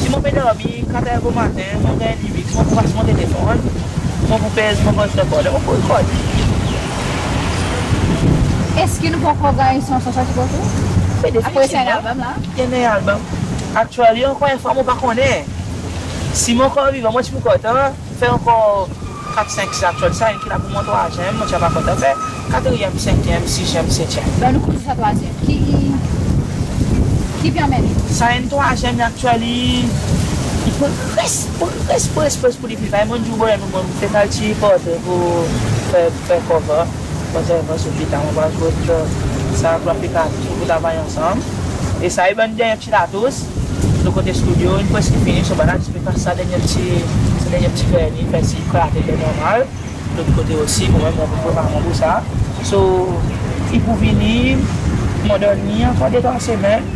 Si mon pe dormi, kat er bomaten, mon ganny lirik, mon pou pas mon telefonn, mon pou pez, mon pou rekord, mon pou rekord. Eski nou pa ankor ganny sanson sorti pour ou? Be definitivman. Apre sa en album la? I annan en album. Actually, ankor en fwa, mon pa konnen. Si mon ankor vivan, mon ti pou kontan fer ankor kat, senk, sis. Actually, sa enn ki la pour mon trwazyenm, mon ti a pa kontan fer katriyenm, senkyenm, sizyenm, setyenm. Be nou koute sa trwazyenm. Ki, ki, ki pe anmenn? Sa enn trwazyenm, actually, i pres, pres, pres, pres pour li fini. Mon dir ou, bon, mon, mon fer kalti portre pour fer, fer cover. Mon dir, bon, sou gita, mon va zwe sa grafik artis pour travay ansanm. E sa i bann dernyen ti latous lo kote stidyo, in preski fini, so bann atis pe pas sa dernyen ti, sa dernyen ti verni, fer si klarte byen normal. Lot kote osi, mwan menm mon pou prepar mwan pour sa. So, i pou vini, mon donn li ankor de trwa semenn,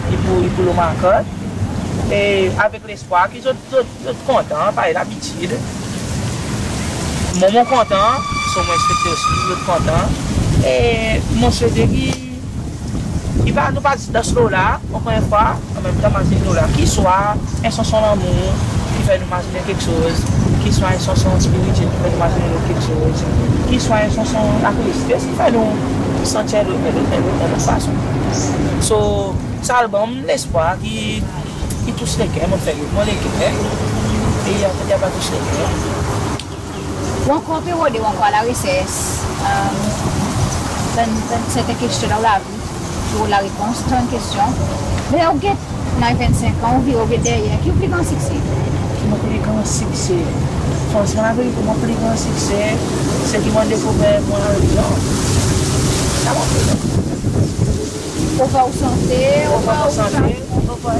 i pou, i pou lo market. E avek lespwar ki zot, zot, zot kontan, parey labitid. Mwan mon kontan, so mon ekspekte osi zot kontan. E mon swete ki I pa, nou pa zis dans lo la, ankor en fwa, an menm tan mazinen lo la, ki swa en sanson lanmour ki fer nou mazinen keksoz, ki swa en sanson spirityel ki fer nou mazinen lo keksoz, ki swa en sanson lakristes ki fer nou santi en lot, en lot, en lot, en lot fason. So, sa album, lespwar ki, ki tous leker, mon fer mon leker, e ankor ki pa tous leker. Ou ankor pe rode, ou ankor a la resers, e, dan, dan serten kestyon dan ou lavi, pour larepons, tann kestyon. Me ou get, ou annan vennsenk an, ou vire, ou get deryer, ki ou pli gran sikse? Ki mon pli gran sikse? Komansman lavi pou mon pli gran sikse, se ki mon'n dekouver mon rezon. Sa mon rezon. Ou fer ou sante, ou fer ou sante, ou fer.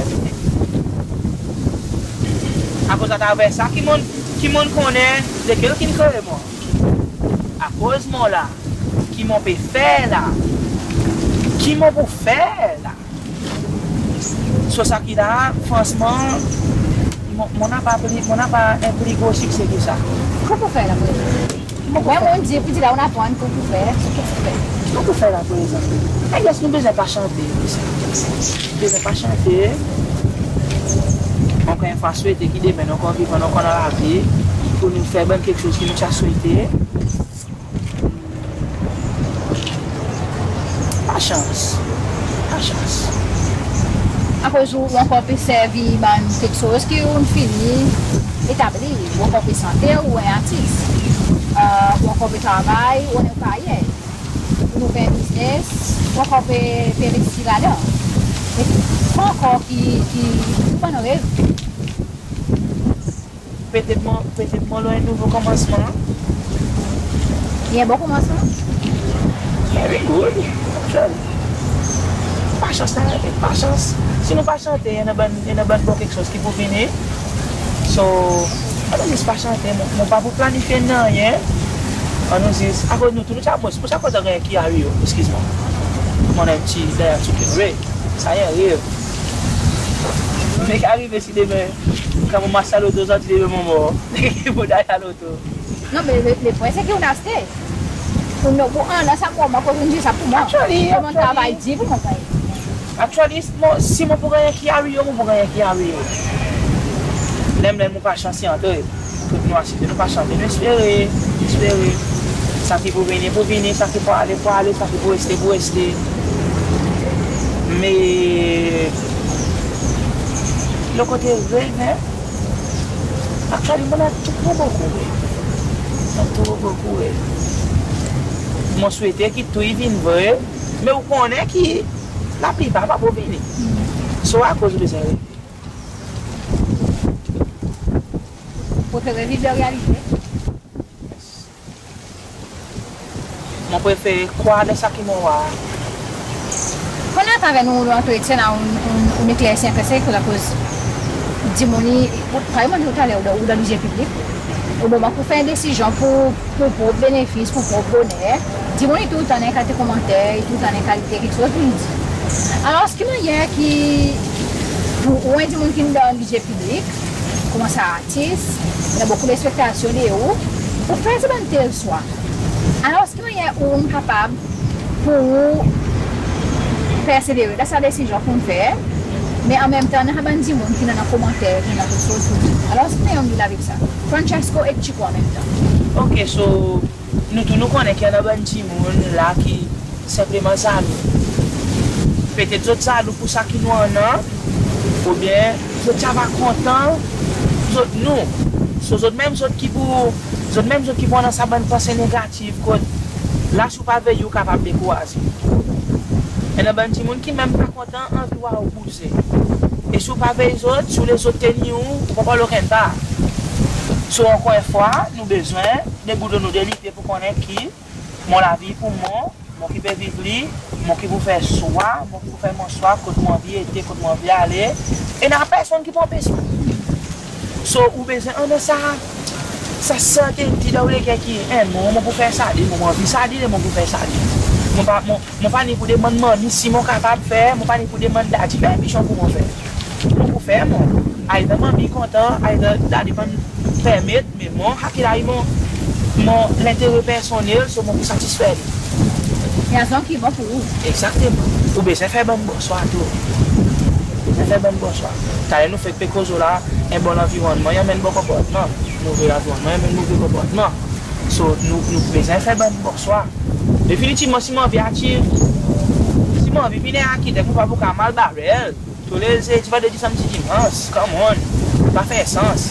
Akoz atraver sa ki mon'n, ki mon'n konnen lekel ki'n kree mwan. Akoz mon la, ki mon pe fer la, ki mon pou fer la. So sa ki la, fransman, mon, mon napa pli, mon napa en pli gro sikse ki sa. Ki ou pou fer la prezan? Mon pou fer. Mon dir, pou dir la ou aprann ki ou pou fer, so ki ou pou fer? Ki mon pou fer la prezan? I guess nou bezwen pa sante, nou bezwen pa sante. Ankor en fwa, swete ki demen nou ankor vivan, nou ankor dan lavi, pou nou fer bann keksoz ki nou ti a swete. Pasans. Pasans. Akoz ou, ou ankor pe servi bann keksoz ki ou'n fini etabli. Ou ankor pe sante, ou en artis. E, ou ankor pe travay, ou en paryer. Ou ouver biznes, ou ankor pe, pe envesti ladan. E kwa ankor ki, ki, ki ou bann rev? Petet mon, petet mon lo en nouvo komansman. I en bon komansman? Very good. Pasans, pasans. Si nou pa sante, i annan bann, i annan bann bon keksoz ki pou vini. So, annou zis pa sante, mon, mon pa pou planifye nanryen. Annou zis, akoz nou tou nou ti a, bon, se pou sa koz annan ki arive, eskiz mwan. Mon en pti, deryer ti kare. Sa i en rev. Me ki arive si demen, kan mon aste sa loto, sa ti demen mon mor. Mon dal sa loto. Non, me le, le pwen se ki ou'n aste. Ou, non, ou annan sa moman kot ou'n dir sa pou mwan. Actually, mon travay dir pou mon ganny. Actually, mon, si mon pou ganny ki arive, mon pou ganny ki arive. Ler, ler mon pa sanse antre. Kot nou asiste, nou pa sante, nou espere, espere. Sa ki pou vini, pou vini, sa ki pou ale, pou ale, sa ki pou reste, pou reste. Me lo kote rev, actually, mon annan tro bokou rev. Mon annan tro bokou rev. Mon swete ki tou i vin vre, me ou konnen ki laplipar pa pou vini. So, akoz ou bezwen reve? Ou prefere viv dan realite? Mon prefere krwar dan sa ki mon war. Konn atraver nou, nou antretyen la, ou'n, ou'n, ou'n eklersi en pe sa, akoz dimoun i, parey mon dir ou taler, ou dan, ou dan lizye piblik. Omoman ki ou fer en desizyon pour, pour prop benefis, pour prop boner, dimoun i toultan annan kalite komanter, i toultan annan kalite keksoz pour dir. Alor, ki mannyer ki, pour ou, en dimoun ki dan lizye piblik, konman sa artis, i annan bokou lekspektasyon de ou, ou fer sa bann tel swa. Alor, ki mannyer ou'n kapab pour ou persevere dan sa desizyon ki ou'n fer, me anmenmtan, annan bann dimoun ki annan komanter, ki annan keksoz pour dir. Alor, ki mannyer ou'n deal avek sa? Francesco e Chico anmenmtan. Ok, so, nou tou nou konnen ki annan bann dimoun la ki senpleman zalou. Petet zot zalou pour sa ki nou annan, oubyen zot ti ava kontan zot nou. So zot menm zot ki pou, zot menm zot ki pou annan sa bann panse negatif kot la, si ou pa veye, ou kapab dekouraze. Annan bann dimoun ki menm pa kontan anvi war ou bouze. E si ou pa veye zot, si ou les zot tenir ou, ou pa pou al okenn par. So, ankor en fwa, nou bezwen debout lo nou de lide pour konnen ki mon lavi pour mwan, mon ki pe viv li, mon ki pou fer swa, mon ki pou fer mon swa, kot mon anvi ete, kot mon anvi ale. E napa personn ki pou anpes mwan. So, ou bezwen annan sa, sa certainty dan ou leker ki, en, mon, mon pou fer sa, de, mon, mon anvi sa, de, mon pou fer sa, de. Mon pa, mon, mon pa ni pou demann manmi si mon kapab fer, mon pa ni pou demann dadi permisyon pour mon fer. Mon pou fer mwan. Ayder manmi kontan, ayder dadi pa'n permet, me mwan, sa ki la i mon, mon lentere personnel, so mon pou satisfer li. E sa ki bon pour ou. Egzakteman. Ou bezwen fer bann bonswa tou. Ou bezwen fer bann bonswa. Taler nou fek pe koz la, en bon lanvironnman i anmenn bon konportman. Move lanvironnman i anmenn move konportman. So, nou, nou bezwen fer bann bonswa. Definitivman, si mon anvi achieve, si mon anvi vin en arkitek, mon pa pou kapab al Barel. Tou le zedi, vandredi, sanmdi, dimans, come on, pa fer sans.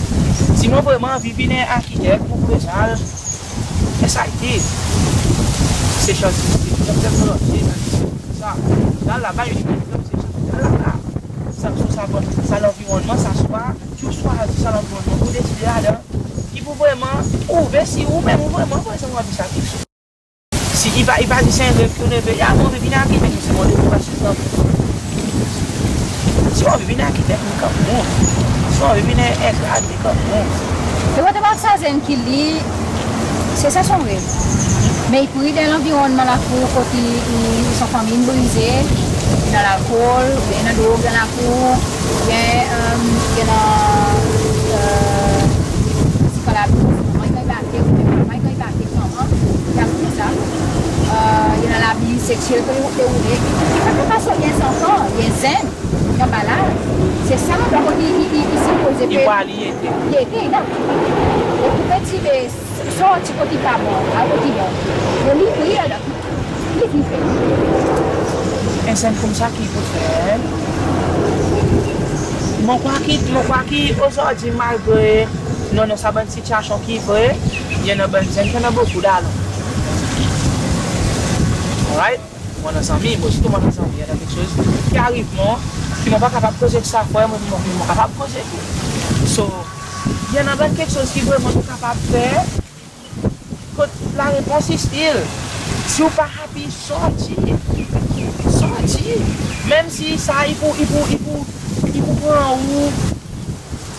Si mon vreman anvi vin en arkitek, mon pou bezwen al S I T, Seychelles Institute of Technology, sa. Al laba, University of Seychelles, al laba. Sa, sa, sa, sa lanvironnman, sa swa, ki ou swazi sa lanvironnman, ou deside ladan, ki pou vreman Si ou menm ou vreman, par egzanp, ou anvi sa keksoz. Si i pa, i pa zis en rev ki ou leve, ya, mon anvi vin akitèk, se mon devwa, se mon devwa. Si ou anvi vin akitèk, vin kanmenm. Si ou anvi vin en, en grad, vin kanmenm. Me what about sa zenn ki li, se sa son rev. Me i pri dan lanvironnman lakour kot i, i, son fanmir in brize, i annan lalkol, oubyen i annan drog dan lakour, oubyen, e, i annan, e, sikan labous, manman i ganny bate, oubyen papa i ganny bate, manman, i a tou sa. E, i annan labi seksyel ki deroule. I pa kapab sot, i en zanfan, i en zenn, i anba laz. Se sa, donk, i, i, i, i sipoze pe... I pa li ete. Li ete, donk. E pou pe dir, be, sorti kot i pa bon, al kot i bon. Me li, li, li, li ki fer. En zenn koumsa ki pou fer. Mon krwar ki, mon krwar ki ozordi, malgre nou annan sa bann sitiasyon ki vre, i annan bann zenn ki annan bokou dalon. Alright? Mon annan zanmi, mon, sirtou mon annan zanmi, i annan keksoz ki ariv mwan, ki mon pa kapab koz ek sa frer, mon, mon, mon kapab koz ek ou. So, i annan bann keksoz ki vreman nou kapab fer, kot larepons i stil, si ou pa happy, sorti. Sorti. Menm si sa, i pou, i pou, i pou, i pou pran ou,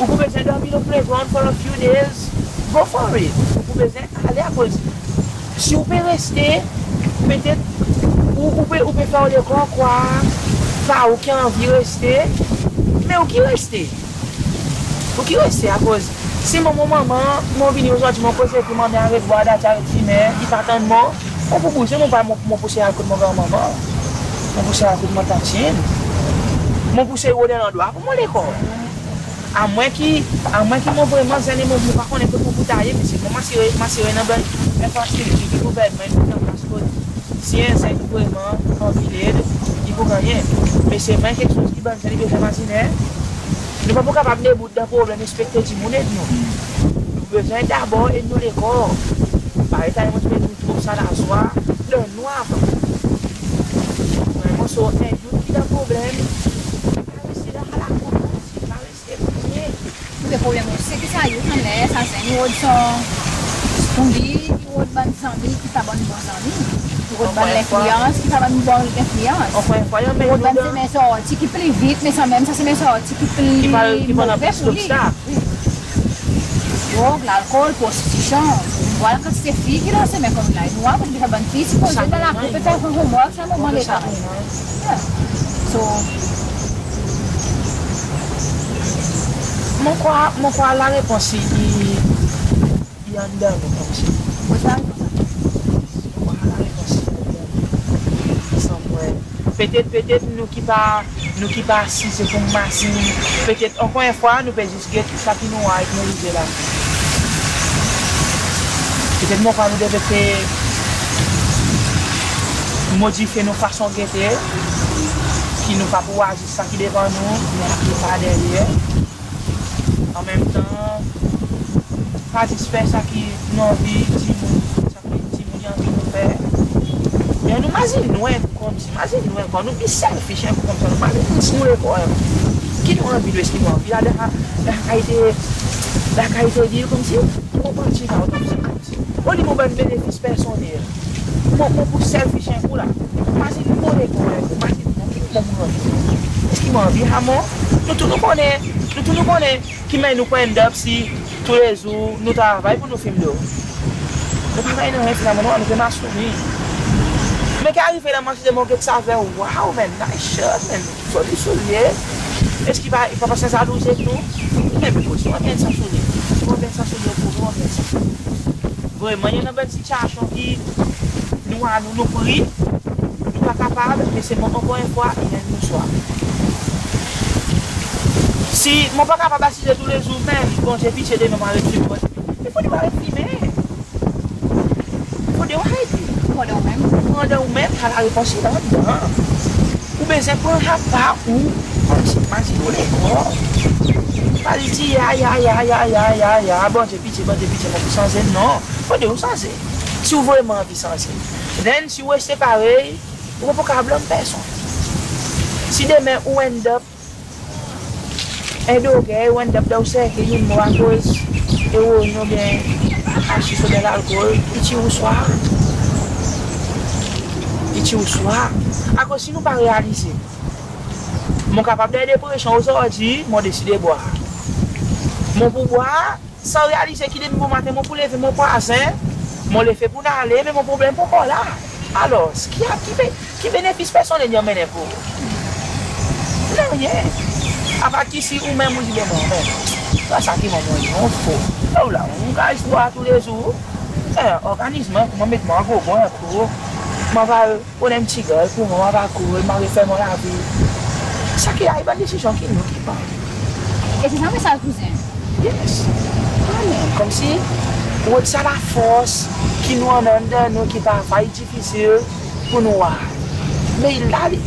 ou pou bezwen dormi lo playground for a few days, go for it. Ou pou bezwen ale, akoz si ou pe reste, petet ou, ou pe, ou pe fer ou lekor krwar pa ou ki anvi reste, me ou ki reste. Ou ki reste, akoz si mwan mon manman, mon vini ozordi, mon koze ki manman aret bwar, dati aret fimen, i pa tann mwan, mon pou bouze, mon pa, mon, mon pou sey al kot mon granmanman, mon pou sey al kot mon tantin, mon pou sey rod en landrwa pou mon lekor. Amwen ki, amwen ki mon vreman zenn e mon, mon pa konnen kot mon pou taye, me se mwan mon asire, mon asire annan bann enfrastriktir ki gouvernman i met an plas kot si en zenn vreman anvi led, i pou gannyen. Me se menm keksoz ki bann zenn i bezwen mazinen. Nou pa pou kapab debout dan problenm, ekspekte dimoun ed nou. Nou bezwen dabor ed nou lekor. Parey taler mon ti pe dir ou, trouv sa lazwa dan nou avan. Vreman, so, en youth ki dan problenm, pa reste dan lakour, pa reste plenyen. Oule problenm osi, se ki sa youth anler, sa zenn i rod son, pou li, i rod bann zanmi ki pa bann bon zanmi. I rod bann lenfliyans ki pa bann bon lenfliyans. Ankor en fwa, i anmenn nou dan... I rod bann semen sorti ki pli vit, me sanmenm sa semen sorti ki pli move pou li. Ki pa, ki pa annan plis lobstak. Wi. Drog, lalkol, prostitisyon. Vwala kantite fi ki dan semen konmsa. Nou war, pou dir sa bann fi sipoze dan lakour pe fer son homework, sa moman lekol. Ya. So, mon krwar, mon krwar larepons i, i, i anndan nou konmsi. Mon krwar larepons i anndan nou. Somewhere. Petet, petet nou ki pa, nou ki pa asize pou mazin. Petet, ankor en fwa, nou pe zis get sa ki nou war ek nou lizie la. Petet mon krwar nou devret pe modifye nou fason gete, ki nou pa pou war zis sa ki devan nou, me sa ki par deryer. An menm tan, pa zis fer sa ki nou anvi dimoun, sa ki dimoun i anvi nou fer. Be nou mazin nou en kou konmsi, mazin nou en kou, nou be selfish en kou konmsa, nou mazin nou lekor. Ki nou anvi nou, eski nou anvi la, la, la kalite, la kalite vil konmsi, nou konpran sa, konmsi. Oli mon bann benefis personnel. Mon, mon pou selfish en kou la. Mazin mon lekor, mazin mon, ki mon pou anvi. Eski mon anvi sa mwan? Nou tou nou konnen, nou tou nou konnen ki mannyer nou pou end up si toulezour nou travay pou nou fim dor. Nou pa ganny nanryen, finalman nou pe mars touzour. Me ki arive la, mon asize mon get sa ver, wow man, nice shirt man, zoli soulye. Eski pa, pa pas en zalouzi ek nou? Me, me kot ou annan sa soulye? Kot ou annan sa soulye, kot ou annan sa? Vreman, i annan bann sitiasyon ki nou, a nou, nou pri, nou pa kapab, me se mwan, ankor en fwa, i en nou swa. Si mon pa kapab asize toulezour menm, Bondye pitye de mwan, mon aret fimen. Me fodre ou aret fimen. Fodre ou arete. Pran dan ou menm. Pran dan ou menm, sa larepons i la, a. Ou bezwen pran apa ou, konmsi, mazin ou lekor. Pa dir ya, ya, ya, Bondye pitye, Bondye pitye, mon pou sanze, non. Fodre ou sanze. Si ou vreman anvi sanze. Then, si ou reste parey, ou pa pou kapab blanm personn. Si demen ou end up en drogè, ou end up dan ou serkil, ou mor akoz eroin oubyen Ashis oubyen lalkol, i tir ou swa. I tir ou swa. Akoz si nou pa realize, mon kapab dan depresyon ozordi, mon deside bwar. Mon pou bwar, san realize ki depi bomaten mon pou leve mon pwazen, mon leve pou'n ale, me mon problenm pa ankor la. Alors, ki a, ki be-, ki benefis personnel i anmennen pour ou? Nanryen. Apard ki si ou menm ou dir, be non, be, sa ki mon, mon, mon fo. Ou la, ou gaz bwar toulezour. E, organiz mwan, konman met mwan an gro bon, pour mon ava pran en pti gaz pour mwan, ava kouri, mon refer mon lavi. Sa ki la, i bann desizyon ki nou ki pran. E se sa mesaz kouzen. Yes. Amen. Konmsi, rod sa lafors ki nou annan dan nou ki parfwa i difisil pour nou war. Me la, li,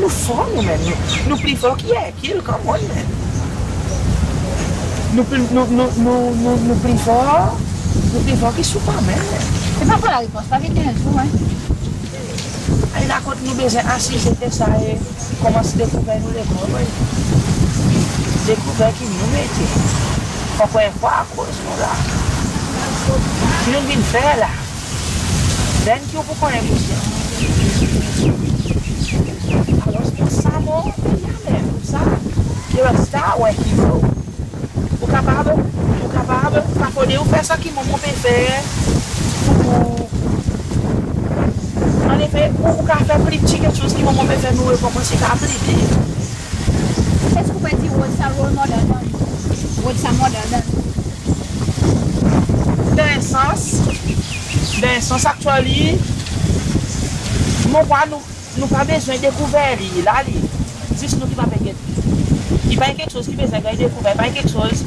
nou for nou menm, nou, nou pli for ki Erkil, come on, man. Nou pli, nou, nou pli for, nou pli for ki Superman, man. Se pa for larepons, pa vin en zour, en. Ay, la kot nou bezwen asize de sa e konmans dekouver nou lekor, wi. Dekouver ki nou mete. Ankor en fwa, akoz nou la. Ki nou vin fer la. Then ki ou pou konnen kousye. Alors, pour sa, mon, ya menm, pour sa, you're a star, ou en hero. Ou kapab, ou kapab, pa fodre ou fer sa ki mon, mon pe fer pour, annefe, ou, ou kapab fer pli pti keksoz ki mon, mon pe fer, nou rekonpans i kapab pli big. Eski ou pe dir rod sa role model dan, rod sa model dan? Dan en sans, dan en sans, actually, mon krwar nou, nou pa bezwen dekouver li, la li. Zis nou ki pa pe get li. I pa en keksoz ki bezwen ganny dekouver, i pa en keksoz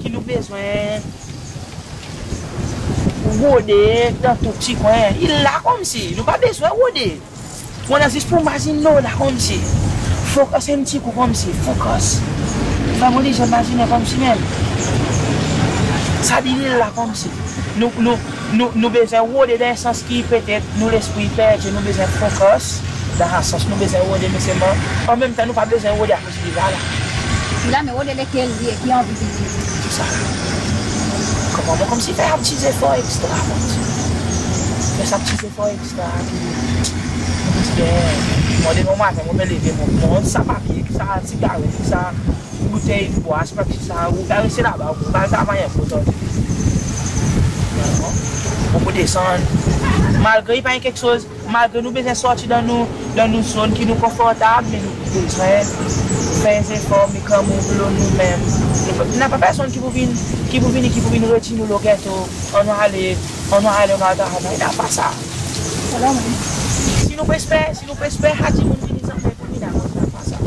ki nou bezwen rode dan tou pti kwen. I la konmsi, nou pa bezwen rode. Ou annan zis pour mazinen la konmsi. Focus en pti kou konmsi, focus. Sa mon dir, mazinen konmsi menm. Sa dir li la konmsi. Nou, nou, nou, nou bezwen rode dan en sans ki petet nou lespri perdi, nou bezwen focus dan sa sans, nou bezwen rode, me selman, an menm tan nou pa bezwen rode akoz li la la. Li la, me rode lekel li e ki anvi vini. Tou sa. Konpran, mon konmsi fer sa pti zefor ekstra, mon dir. Fer sa pti zefor ekstra ki, mon dir, mon, demen maten mon pe leve, mon, mon sa papye, ki sa sigaret, ki sa boutey bwar, se pa ki sa, ou gare sa laba, ou pa travay en kou ozordi. Ou pou desann. Malgre i pa en keksoz, malgre nou bezwen sorti dan nou, dan nou zone ki nou konfortab, me nou bezwen fer zefor, me kanmenm lo nou menm. Nou pa, napa personn ki pou vin, ki pou vini, ki pou vin retir nou lo geto, annou ale, annou ale, annou al travay, napa sa. Si nou pe esper, si nou pe esper sa dimoun vini zanmen pou vin akoz napa sa.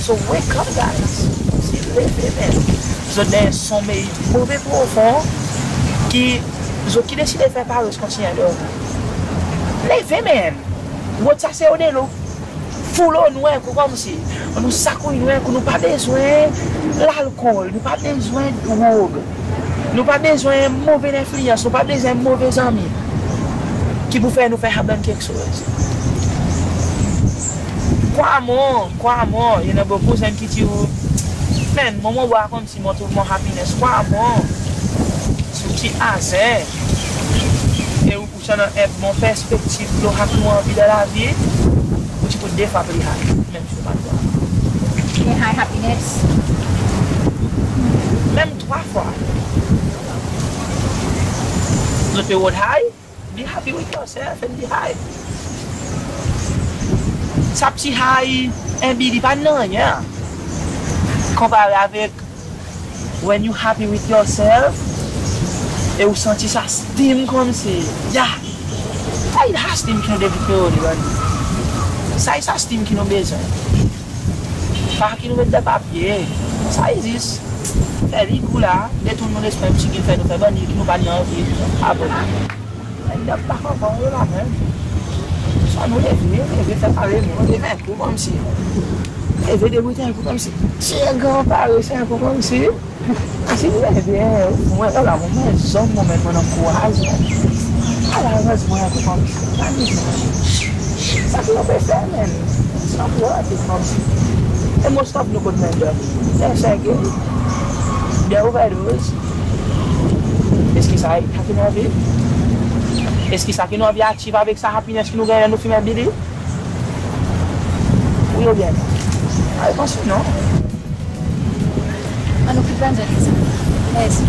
So wake up, guys. Si leve, man. Zot dan en sonmey move profon ki zot ki deside fer parey kontinyen dormi. Leve, man. Rod sa se ou de lo. Foul nou en kou konmsi. Nou sakouy nou en kou, nou pa bezwen lalkol, nou pa bezwen drog. Nou pa bezwen move lenfliyans, nou pa bezwen move zanmi ki pou fer nou fer sa bann keksoz. Krwar mwan, krwar mwan, i annan bokou zenn ki dir ou, man, mwan mon war konmsi mon trouv mon happiness. Krwar mwan, si ou ti azen e ou, ou ti annan en bon perspektiv lo sa ki ou anvi dan lavi, ou ti pou de fwa pli happy, menm si ou pa war. Pli high happiness. Menm trwa fwa. Zot pe rod high, be happy with yourself and be high. Sa pti high, en bi, li pa nanryen konpare avek when you happy with yourself, e ou santi sa esteem konmsi, ya. Sa i sa esteem ki nou devni kreye, li bann. Sa i sa esteem ki nou bezwen. Pa ki nou met dan papye. Sa i zis fer li gou la, detourn nou lespri en pti ki fer nou fer bann ki nou pa ni anvi. Apre, en dan pa konpran la menm. Sa nou leve, leve fer parey nou, leve en kou konmsi. Leve debout en kou konmsi. Tire gran parey sa en kou konmsi. Si nou leve, mwan la, mwan, mwan, zom mwan menm, mwan, ankouraj mwan. Ala, ankouraj mwan, konmsi. Sa ki nou pe fer, man. Sa pou atik konmsi. E most of nou kot menm dan, dan seke, dan overdose. Eski sa, sa ki nou anvi? Eski sa ki nou anvi achieve avek sa happiness ki nou gannyen ler nou fimen bidi? Wi oubyen non? Ay, panse non. Annou kit bann zot sa. Mersi.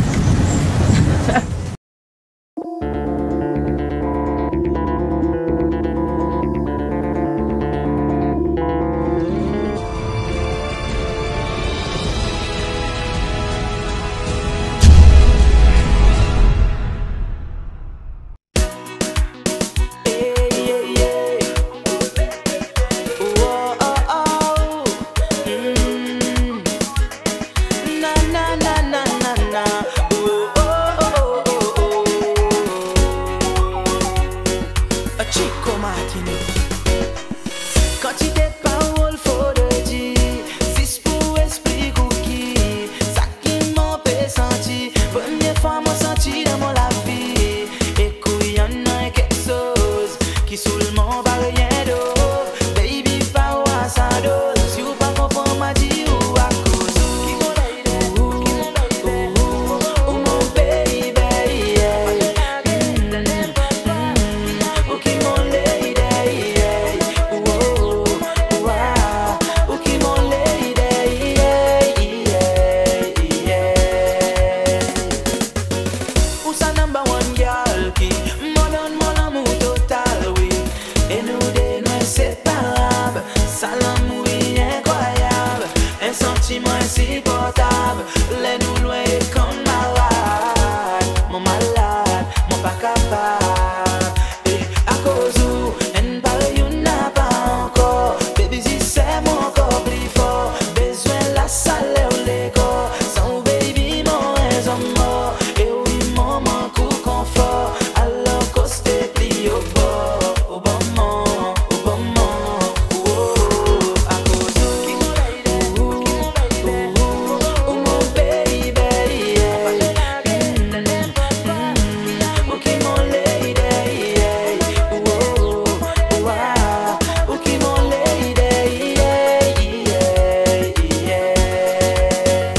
Chico Martinique. Kantite parol fodre dir, zis pour eksplik ou ki sa ki mon pe santi. Premye fwa mon santi dan mon lavi, ek ou i annan keksoz ki soul mon pa ryen dor. Baby, pa war sa dor, si ou pa konpran, mon a dir ou akoz ou, ou, ou, ou mon baby, yeah. Ou ki mon lady, yeah. Ou, ou, ou, ah, ou ki mon lady, yeah, yeah, yeah. Ou sa number one girl ki mon donn mon lanmour total, wi. E nou de nou enseparab. Sa lanmour i enkrwayab. En santiman ensiportab. Ler nou lwen e konn malad. Mon malad, mon pa kapab. E akoz ou, enn parey ou napa ankor. Baby, zis serre mwan ankor pli for. Bezwen lasaler ou lekor. San ou, baby, mon rezon mor. E ou i mon mank ou konfor. Alor koste pli o bor. Ou bon mon, ou bon mon. Ou, ou, ou, akoz ou, ou, ou, ou, ou mon baby, yeah. Mm, mm, mm. Ou ki mon lady, yeah. Ou, ou, ou, ah, ou ki mon lady, yeah, yeah, yeah.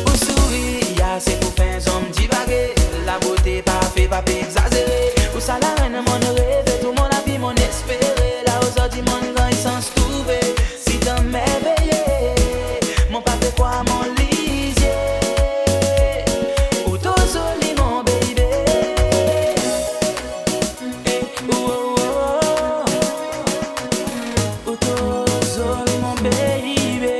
Ou sourir, se pour fer zonm divage. Labote parfe, pa pe egzazere. Ou sa larenn mon'n reve, tou mon lavi mon'n espere. La ozordi mon'n ganny sans trouve. Si dan merveye, mon pa pe krwar mon lizye. Ou tro zoli, mon baby. Eh, oh, oh, oh. Ou tro zoli, mon baby.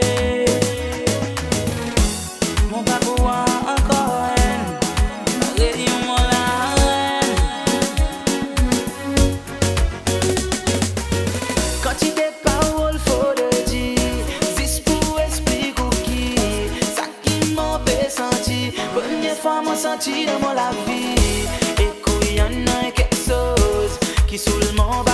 Mon pa pou war ankor enn parey ou, mon larenn. Kantite parol fodre dir, zis pour eksplik ou ki sa ki mon pe santi. Premye fwa mon santi dan mon lavi, ek ou i annan keksoz ki soul mon